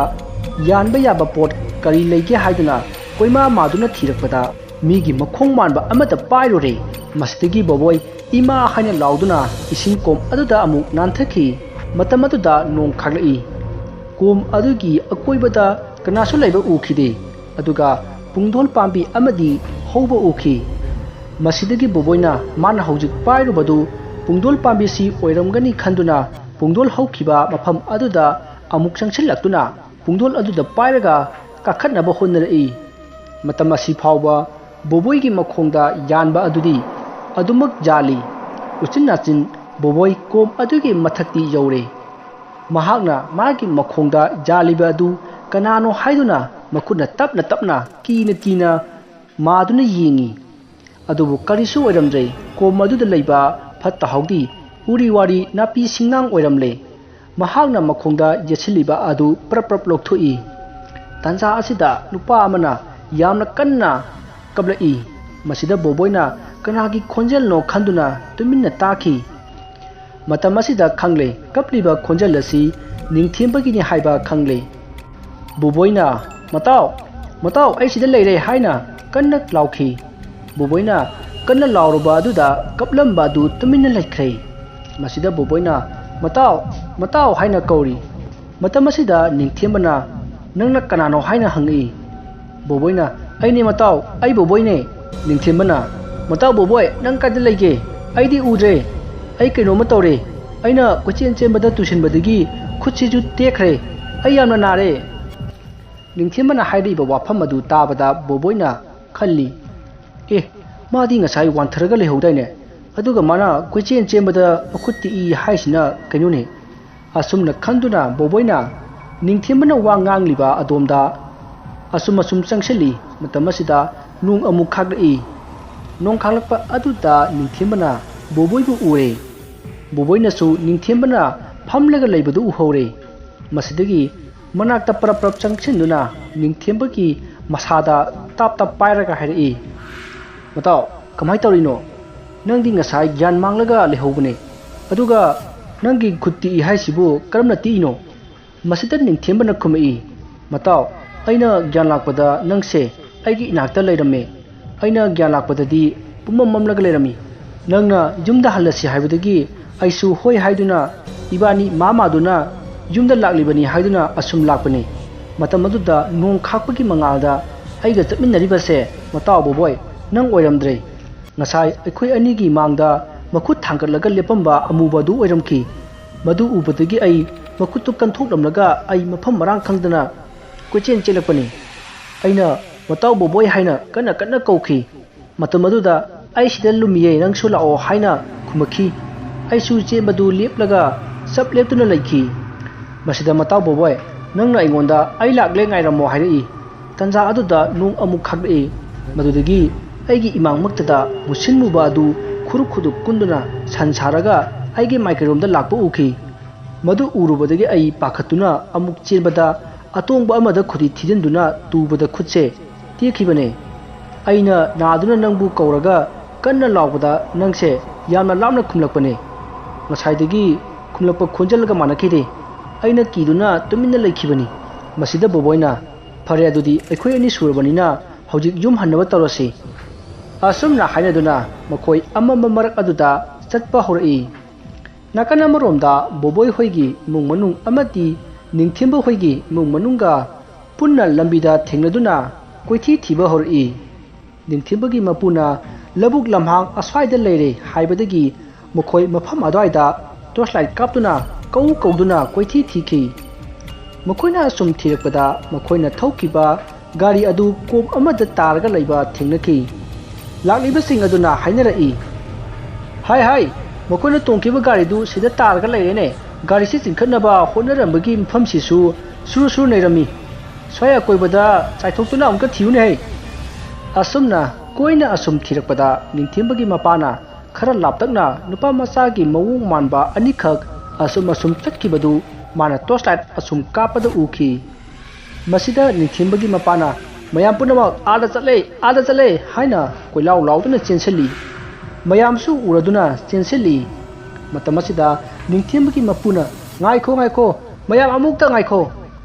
ꯌꯥꯟꯕ ꯌꯥꯕ ꯄꯣꯠ ꯀꯔꯤ ꯂꯩꯒꯦ ꯍꯥꯏꯗꯨꯅ ꯀꯣꯏꯃꯥ ꯃꯥꯗꯨꯅ ꯊꯤꯔꯛꯄꯗ, ꯃꯤꯒꯤ ꯃꯈꯣꯡ ꯃꯥꯟꯕ ꯑꯃꯠꯇ ꯄꯥꯏꯔꯨꯔꯦ꯫ ꯃꯁꯤꯗꯒꯤ ꯕꯣꯕꯣꯏ "ꯏꯃꯥ" ꯍꯥꯏꯅ ꯂꯥꯎꯗꯨꯅ ꯏꯁꯤꯡ ꯀꯣꯝ ꯑꯗꯨꯗ ꯑꯃꯨꯛ ꯅꯥꯟꯊꯈꯤ꯫ ꯃꯇꯝ ꯑꯗꯨꯗ ꯅꯣꯡ ꯈꯥꯛꯂꯛꯏ꯫ ꯀꯣꯝ ꯑꯗꯨꯒꯤ ꯑꯀꯣꯏꯕꯗ ꯀꯅꯥꯁꯨ ꯂꯩꯕ ꯎꯈꯤꯗꯦ꯫ ꯑꯗꯨꯒ ꯄꯨꯡꯗꯣꯜ ꯄꯥꯝꯕꯤ ꯑꯃꯗꯤ ꯍꯧꯕ ꯎꯈꯤ꯫ ꯃꯁꯤꯗꯒꯤ ꯕꯣꯕꯣꯏꯅ ꯃꯥꯅ ꯍꯧꯖꯤꯛ ꯄꯥꯏꯔꯨꯕꯗꯨ ꯄꯨꯡꯗꯣꯜ ꯄꯥꯝꯕꯤꯁꯤ ꯑꯣꯏꯔꯝꯒꯅꯤ ꯈꯟꯗꯨꯅ, ꯄꯨꯡꯗꯣꯜ ꯍꯧꯈꯤꯕ ꯃꯐꯝ ꯑꯗꯨꯗ ꯑꯃꯨꯛ ꯆꯪꯁꯤꯜꯂꯛꯇꯨꯅ ꯄꯨꯡꯗꯣꯜ ꯑꯗꯨꯗ ꯄꯥꯏꯔꯒ ꯀꯥꯈꯠꯅꯕ ꯍꯣꯠꯅꯔꯛꯏ꯫ ꯃꯇꯝ ꯑꯁꯤ ꯐꯥꯎꯕ ꯕꯣꯕꯣꯏꯒꯤ ꯃꯈꯣꯡꯗ ꯌꯥꯟꯕ ꯑꯗꯨꯗꯤ ꯑꯗꯨꯃꯛ ꯌꯥꯜꯂꯤ꯫ ꯎꯆꯤꯟ ꯅꯥꯆꯤꯟ ꯕꯣꯕꯣꯏ ꯀꯣꯝ ꯑꯗꯨꯒꯤ ꯃꯊꯛꯇꯤ ꯌꯧꯔꯦ꯫ ꯃꯍꯥꯛꯅ ꯃꯥꯒꯤ ꯃꯈꯣꯡꯗ ꯌꯥꯜꯂꯤꯕ ꯑꯗꯨ ꯀꯅꯥꯅꯣ ꯍꯥꯏꯗꯨꯅ ꯃꯈꯨꯠꯅ ꯇꯞꯅ ꯇꯞꯅ, ꯀꯤꯅ ꯀꯤꯅ ꯃꯥꯗꯨꯅ ꯌꯦꯡꯉꯤ꯫ ꯑꯗꯨꯕꯨ ꯀꯔꯤꯁꯨ ꯑꯣꯏꯔꯝꯗ꯭ꯔꯦ꯫ ꯀꯣꯝ ꯑꯗꯨꯗ ꯂꯩꯕ ꯐꯠꯇ ꯍꯥꯎꯗꯤ, ꯎꯔꯤ ꯋꯥꯔꯤ, ꯅꯥꯄꯤ ꯁꯤꯡꯅꯥꯡ ꯑꯣꯏꯔꯝꯂꯦ꯫ ꯃꯍꯥꯛꯅ ꯃꯈꯣꯡꯗ ꯌꯦꯠꯁꯤꯜꯂꯤꯕ ꯑꯗꯨ ꯄ꯭ꯔꯞ ꯄ꯭ꯔꯞ ꯂꯧꯊꯣꯛꯏ꯫ ꯇꯥꯟꯖꯥ ꯑꯁꯤꯗ ꯅꯨꯄꯥ ꯑꯃꯅ ꯌꯥꯝꯅ ꯀꯟꯅ ꯀꯞꯂꯛꯏ꯫ ꯃꯁꯤꯗ ꯕꯣꯕꯣꯏꯅ ꯀꯅꯥꯒꯤ ꯈꯣꯟꯖꯦꯜꯅꯣ ꯈꯟꯗꯨꯅ ꯇꯨꯃꯤꯟꯅ ꯇꯥꯈꯤ꯫ ꯃꯇꯝ ꯑꯁꯤꯗ ꯈꯪꯂꯦ, ꯀꯞꯂꯤꯕ ꯈꯣꯟꯖꯦꯜ ꯑꯁꯤ ꯅꯤꯡꯊꯦꯝꯕꯒꯤꯅꯤ ꯍꯥꯏꯕ ꯈꯪꯂꯦ꯫ ꯕꯣꯕꯣꯏꯅ, "ꯃꯇꯥꯎ, ꯃꯇꯥꯎ, ꯑꯩ ꯁꯤꯗ ꯂꯩꯔꯦ" ꯍꯥꯏꯅ ꯀꯟꯅ ꯂꯥꯎꯈꯤ꯫ ꯕꯣꯕꯣꯏꯅ ꯀꯟꯅ ꯂꯥꯎꯔꯨꯕ ꯑꯗꯨꯗ ꯀꯞꯂꯝꯕ ꯑꯗꯨ ꯇꯨꯃꯤꯟꯅ ꯂꯩꯈ꯭ꯔꯦ꯫ ꯃꯁꯤꯗ ꯕꯣꯕꯣꯏꯅ, "ꯃꯇꯥꯎ, ꯃꯇꯥꯎ" ꯍꯥꯏꯅ ꯀꯧꯔꯤ꯫ ꯃꯇꯝ ꯑꯁꯤꯗ ꯅꯤꯡꯊꯦꯝꯕꯅ, "ꯅꯪꯅ ꯀꯅꯥꯅꯣ?" ꯍꯥꯏꯅ ꯍꯪꯉꯛꯏ꯫ ꯕꯣꯕꯣꯏꯅ, "ꯑꯩꯅꯦ ꯃꯇꯥꯎ, ꯑꯩ ꯕꯣꯕꯣꯏꯅꯦ꯫" ꯅꯤꯡꯊꯦꯝꯕꯅ, "ꯃꯇꯥꯎ ꯕꯣꯕꯣꯏ, ꯅꯪ ꯀꯥꯏꯗ ꯂꯩꯒꯦ? ꯑꯩꯗꯤ ꯎꯗ꯭ꯔꯦ꯫ ꯑꯩ ꯀꯩꯅꯣꯝꯃ ꯇꯧꯔꯦ꯫ ꯑꯩꯅ ꯀꯣꯏꯆꯦꯟ ꯆꯦꯟꯕꯗ ꯇꯨꯁꯤꯟꯕꯗꯒꯤ ꯈꯨꯠꯁꯤꯁꯨ ꯇꯦꯛꯈ꯭ꯔꯦ꯫ ꯑꯩ ꯌꯥꯝꯅ ꯅꯥꯔꯦ꯫" ꯅꯤꯡꯊꯦꯝꯕꯅ ꯍꯥꯏꯔꯛꯏꯕ ꯋꯥꯐꯝ ꯑꯗꯨ ꯇꯥꯕꯗ ꯕꯣꯕꯣꯏꯅ ꯈꯜꯂꯤ, "ꯑꯦ, ꯃꯥꯗꯤ ꯉꯁꯥꯏ ꯋꯥꯟꯊꯔꯒ ꯂꯩꯍꯧꯗꯥꯏꯅꯦ? ꯑꯗꯨꯒ ꯃꯥꯅ ꯀꯣꯏꯆꯦꯟ ꯆꯦꯟꯕꯗ ꯃꯈꯨꯠ ꯇꯦꯛꯏ ꯍꯥꯏꯁꯤꯅ ꯀꯩꯅꯣꯅꯦ?" ꯑꯁꯨꯝꯅ ꯈꯟꯗꯨꯅ ꯕꯣꯕꯣꯏꯅ ꯅꯤꯡꯊꯦꯝꯕꯅ ꯋꯥ ꯉꯥꯡꯂꯤꯕ ꯑꯗꯣꯝꯗ ꯑꯁꯨꯝ ꯑꯁꯨꯝ ꯆꯪꯁꯤꯜꯂꯤ꯫ ꯃꯇꯝ ꯑꯁꯤꯗ ꯅꯣꯡ ꯑꯃꯨꯛ ꯈꯥꯛꯂꯛꯏ꯫ ꯅꯣꯡꯈꯥꯡꯂꯛꯄ ꯑꯗꯨꯗ ꯅꯤꯡꯊꯦꯝꯕꯅ ꯕꯣꯕꯣꯏꯕꯨ ꯎꯔꯦ꯫ ꯕꯣꯕꯣꯏꯅꯁꯨ ꯅꯤꯡꯊꯦꯝꯕꯅ ꯐꯝꯂꯒ ꯂꯩꯕꯗꯨ ꯎꯍꯧꯔꯦ꯫ ꯃꯁꯤꯗꯒꯤ ꯃꯅꯥꯛꯇ ꯄꯔꯞ ꯄꯔꯞ ꯆꯪꯁꯤꯟꯗꯨꯅ ꯅꯤꯡꯊꯦꯝꯕꯒꯤ ꯃꯁꯥꯗ ꯇꯥꯞ ꯇꯥꯞ ꯄꯥꯏꯔꯒ ꯍꯥꯏꯔꯛꯏ, "ꯃꯇꯥꯎ, ꯀꯃꯥꯏ ꯇꯧꯔꯤꯅꯣ? ꯅꯪꯗꯤ ꯉꯁꯥꯏ ꯒ꯭ꯌꯥꯟ ꯃꯥꯡꯂꯒ ꯂꯩꯍꯧꯕꯅꯦ꯫ ꯑꯗꯨꯒ ꯅꯪꯒꯤ ꯈꯨꯠ ꯇꯦꯛꯏ ꯍꯥꯏꯁꯤꯕꯨ ꯀꯔꯝꯅ ꯇꯦꯛꯏꯅꯣ?" ꯃꯁꯤꯗ ꯅꯤꯡꯊꯦꯝꯕꯅ ꯈꯨꯝꯃꯛꯏ, "ꯃꯇꯥꯎ, ꯑꯩꯅ ꯒ꯭ꯌꯥꯟ ꯂꯥꯛꯄꯗ ꯅꯪꯁꯦ ꯑꯩꯒꯤ ꯏꯅꯥꯛꯇ ꯂꯩꯔꯝꯃꯦ꯫ ꯑꯩꯅ ꯒ꯭ꯌꯥꯟ ꯂꯥꯛꯄꯗꯗꯤ ꯄꯨꯝꯃꯝ ꯃꯝꯂꯒ ꯂꯩꯔꯝꯃꯤ꯫ ꯅꯪꯅ ꯌꯨꯝꯗ ꯍꯜꯂꯁꯤ ꯍꯥꯏꯕꯗꯒꯤ ꯑꯩꯁꯨ ꯍꯣꯏ ꯍꯥꯏꯗꯨꯅ ꯏꯕꯥꯅꯤ ꯃꯥ ꯃꯥꯗꯨꯅ ꯌꯨꯝꯗ ꯂꯥꯛꯂꯤꯕꯅꯤ ꯍꯥꯏꯗꯨꯅ ꯑꯁꯨꯝ ꯂꯥꯛꯄꯅꯤ꯫ ꯃꯇꯝ ꯑꯗꯨꯗ ꯅꯣꯡ ꯈꯥꯛꯄꯒꯤ ꯃꯉꯥꯜꯗ ꯑꯩꯒ ꯆꯠꯃꯤꯟꯅꯔꯤꯕꯁꯦ ꯃꯇꯥꯎ ꯕꯣꯕꯣꯏ ꯅꯪ ꯑꯣꯏꯔꯝꯗ꯭ꯔꯦ꯫ ꯉꯁꯥꯏ ꯑꯩꯈꯣꯏ ꯑꯅꯤꯒꯤ ꯃꯥꯡꯗ ꯃꯈꯨꯠ ꯊꯥꯡꯒꯠꯂꯒ ꯂꯦꯞꯄꯝꯕ ꯑꯃꯨꯕ ꯑꯗꯨ ꯑꯣꯏꯔꯝꯈꯤ꯫ ꯃꯗꯨ ꯎꯕꯗꯒꯤ ꯑꯩ ꯃꯈꯨꯠꯇꯨ ꯀꯟꯊꯣꯛꯂꯝꯂꯒ ꯑꯩ ꯃꯐꯝ ꯃꯔꯥꯡ ꯈꯪꯗꯅ ꯀꯣꯏꯆꯦꯟ ꯆꯦꯜꯂꯛꯄꯅꯤ꯫ ꯑꯩꯅ ꯃꯇꯥꯎ ꯕꯣꯕꯣꯏ ꯍꯥꯏꯅ ꯀꯟꯅ ꯀꯟꯅ ꯀꯧꯈꯤ꯫ ꯃꯇꯝ ꯑꯗꯨꯗ ꯑꯩ ꯁꯤꯗ ꯂꯨꯝꯃꯤꯌꯦ, ꯅꯪꯁꯨ ꯂꯥꯛꯑꯣ ꯍꯥꯏꯅ ꯈꯨꯝꯃꯛꯈꯤ꯫ ꯑꯩꯁꯨ ꯆꯦꯟꯕꯗꯨ ꯂꯦꯞꯂꯒ ꯆꯞ ꯂꯦꯞꯇꯨꯅ ꯂꯩꯈꯤ꯫ ꯃꯁꯤꯗ ꯃꯇꯥꯎ ꯕꯣꯕꯣꯏ, ꯅꯪꯅ ꯑꯩꯉꯣꯟꯗ ꯑꯩ ꯂꯥꯛꯂꯦ ꯉꯥꯏꯔꯝꯃꯣ ꯍꯥꯏꯔꯛꯏ꯫ ꯇꯟꯖꯥ ꯑꯗꯨꯗ ꯅꯣꯡ ꯑꯃꯨꯛ ꯈꯥꯛꯂꯛꯏ꯫ ꯃꯗꯨꯗꯒꯤ ꯑꯩꯒꯤ ꯏꯃꯥꯡꯃꯛꯇꯗ ꯃꯨꯁꯤꯟ ꯃꯨꯕ ꯑꯗꯨ ꯈꯨꯔꯨꯛ ꯈꯨꯔꯨꯛ ꯀꯨꯟꯗꯨꯅ ꯁꯟ ꯁꯥꯔꯒ ꯑꯩꯒꯤ ꯃꯥꯏꯀꯩꯔꯣꯝꯗ ꯂꯥꯛꯄ ꯎꯈꯤ꯫ ꯃꯗꯨ ꯎꯔꯨꯕꯗꯒꯤ ꯑꯩ ꯄꯥꯈꯠꯇꯨꯅ ꯑꯃꯨꯛ ꯆꯦꯟꯕꯗ ꯑꯇꯣꯡꯕ ꯑꯃꯗ ꯈꯨꯗꯤ ꯊꯤꯖꯤꯟꯗꯨꯅ ꯇꯨꯕꯗ ꯈꯨꯠꯁꯦ ꯇꯦꯛꯈꯤꯕꯅꯦ꯫ ꯑꯩꯅ ꯅꯥꯗꯨꯅ ꯅꯪꯕꯨ ꯀꯧꯔꯒ ꯀꯟꯅ ꯂꯥꯎꯕꯗ ꯅꯪꯁꯦ ꯌꯥꯝꯅ ꯂꯥꯞꯅ ꯈꯨꯝꯂꯛꯄꯅꯦ꯫ ꯉꯁꯥꯏꯗꯒꯤ ꯈꯨꯝꯂꯛꯄ ꯈꯣꯟꯖꯦꯜꯒ ꯃꯥꯟꯅꯈꯤꯗꯦ꯫ ꯑꯩꯅ ꯀꯤꯗꯨꯅ ꯇꯨꯃꯤꯟꯅ ꯂꯩꯈꯤꯕꯅꯤ꯫ ꯃꯁꯤꯗ ꯕꯣꯕꯣꯏꯅ, "ꯐꯔꯦ, ꯑꯗꯨꯗꯤ ꯑꯩꯈꯣꯏ ꯑꯅꯤ ꯁꯨꯔꯕꯅꯤꯅ ꯍꯧꯖꯤꯛ ꯌꯨꯝ ꯍꯟꯅꯕ ꯇꯧꯔꯁꯤ"꯫ ꯑꯁꯨꯝꯅ ꯍꯥꯏꯅꯗꯨꯅ ꯃꯈꯣꯏ ꯑꯃꯝꯕ ꯃꯔꯛ ꯑꯗꯨꯗ ꯆꯠꯄ ꯍꯧꯔꯛꯏ꯫ ꯅꯥꯀꯟ ꯑꯃꯔꯣꯝꯗ ꯕꯣꯕꯣꯏ ꯍꯣꯏꯒꯤ ꯏꯃꯨꯡ ꯃꯅꯨꯡ ꯑꯃꯗꯤ ꯅꯤꯡꯊꯦꯝꯕ ꯍꯣꯏꯒꯤ ꯏꯃꯨꯡ ꯃꯅꯨꯡꯒ ꯄꯨꯟꯅ ꯂꯝꯕꯤꯗ ꯊꯦꯡꯅꯗꯨꯅ ꯀꯣꯏꯊꯤ ꯊꯤꯕ ꯍꯧꯔꯛꯏ꯫ ꯅꯤꯡꯊꯦꯝꯕꯒꯤ ꯃꯄꯨꯅ ꯂꯧꯕꯨꯛ ꯂꯝꯍꯥꯡ ꯑꯁ꯭ꯋꯥꯏꯗ ꯂꯩꯔꯦ ꯍꯥꯏꯕꯗꯒꯤ ꯃꯈꯣꯏ ꯃꯐꯝ ꯑꯗꯨꯋꯥꯏꯗ torch light ꯀꯥꯞꯇꯨꯅ ꯀꯧ ꯀꯧꯗꯨꯅ ꯀꯣꯏꯊꯤ ꯊꯤꯈꯤ꯫ ꯃꯈꯣꯏꯅ ꯑꯁꯨꯝ ꯊꯤꯔꯛꯄꯗ ꯃꯈꯣꯏꯅ ꯊꯧꯈꯤꯕ ꯒꯥꯔꯤ ꯑꯗꯨ ꯀꯣꯝ ꯑꯃꯗ ꯇꯥꯔꯒ ꯂꯩꯕ ꯊꯦꯡꯅꯈꯤ꯫ ꯂꯥꯛꯂꯤꯕꯁꯤꯡ ꯑꯗꯨꯅ ꯍꯥꯏꯅꯔꯛꯏ, "ꯍꯥꯏ ꯍꯥꯏ, ꯃꯈꯣꯏꯅ ꯇꯣꯡꯈꯤꯕ ꯒꯥꯔꯤꯗꯨ ꯁꯤꯗ ꯇꯥꯔꯒ ꯂꯩꯔꯦꯅꯦ꯫ ꯒꯥꯔꯤꯁꯤ ꯆꯤꯡꯈꯠꯅꯕ ꯍꯣꯠꯅꯔꯝꯕꯒꯤ ꯃꯐꯝꯁꯤꯁꯨ ꯁꯨꯔꯨ ꯁꯨꯔꯨ ꯅꯩꯔꯝꯃꯤ꯫ ꯁ꯭ꯋꯥꯏ ꯑꯀꯣꯏꯕꯗ ꯆꯥꯏꯊꯣꯛꯇꯨꯅ ꯑꯃꯨꯛꯇ ꯊꯤꯌꯨꯅꯦ ꯍꯩ"꯫ ꯑꯁꯨꯝꯅ ꯃꯈꯣꯏꯅ ꯑꯁꯨꯝ ꯊꯤꯔꯛꯄꯗ ꯅꯤꯡꯊꯦꯝꯕꯒꯤ ꯃꯄꯥꯅ ꯈꯔ ꯂꯥꯞꯇꯛꯅ ꯅꯨꯄꯥ ꯃꯆꯥꯒꯤ ꯃꯑꯣꯡ ꯃꯥꯟꯕ ꯑꯅꯤꯈꯛ ꯑꯁꯨꯝ ꯑꯁꯨꯝ ꯆꯠꯈꯤꯕꯗꯨ ꯃꯥꯅ torchlight ꯑꯁꯨꯝ ꯀꯥꯞꯄꯗ ꯎꯈꯤ꯫ ꯃꯁꯤꯗ ꯅꯤꯡꯊꯦꯝꯕꯒꯤ ꯃꯄꯥꯅ, "ꯃꯌꯥꯝ ꯄꯨꯝꯅꯃꯛ ꯑꯥꯗ ꯆꯠꯂꯦ, ꯑꯥꯗ ꯆꯠꯂꯦ" ꯍꯥꯏꯅ ꯀꯣꯏꯂꯥꯎ ꯂꯥꯎꯗꯨꯅ ꯆꯦꯟꯁꯤꯜꯂꯤ꯫ ꯃꯌꯥꯝꯁꯨ ꯎꯔꯗꯨꯅ ꯆꯦꯟꯁꯤꯜꯂꯤ꯫ ꯃꯇꯝ ꯑꯁꯤꯗ ꯅꯤꯡꯊꯦꯝꯕꯒꯤ ꯃꯄꯨꯅ, "ꯉꯥꯏꯈꯣ, ꯉꯥꯏꯈꯣ, ꯃꯌꯥꯝ ꯑꯃꯨꯛꯇ ꯉꯥꯏꯈꯣ꯫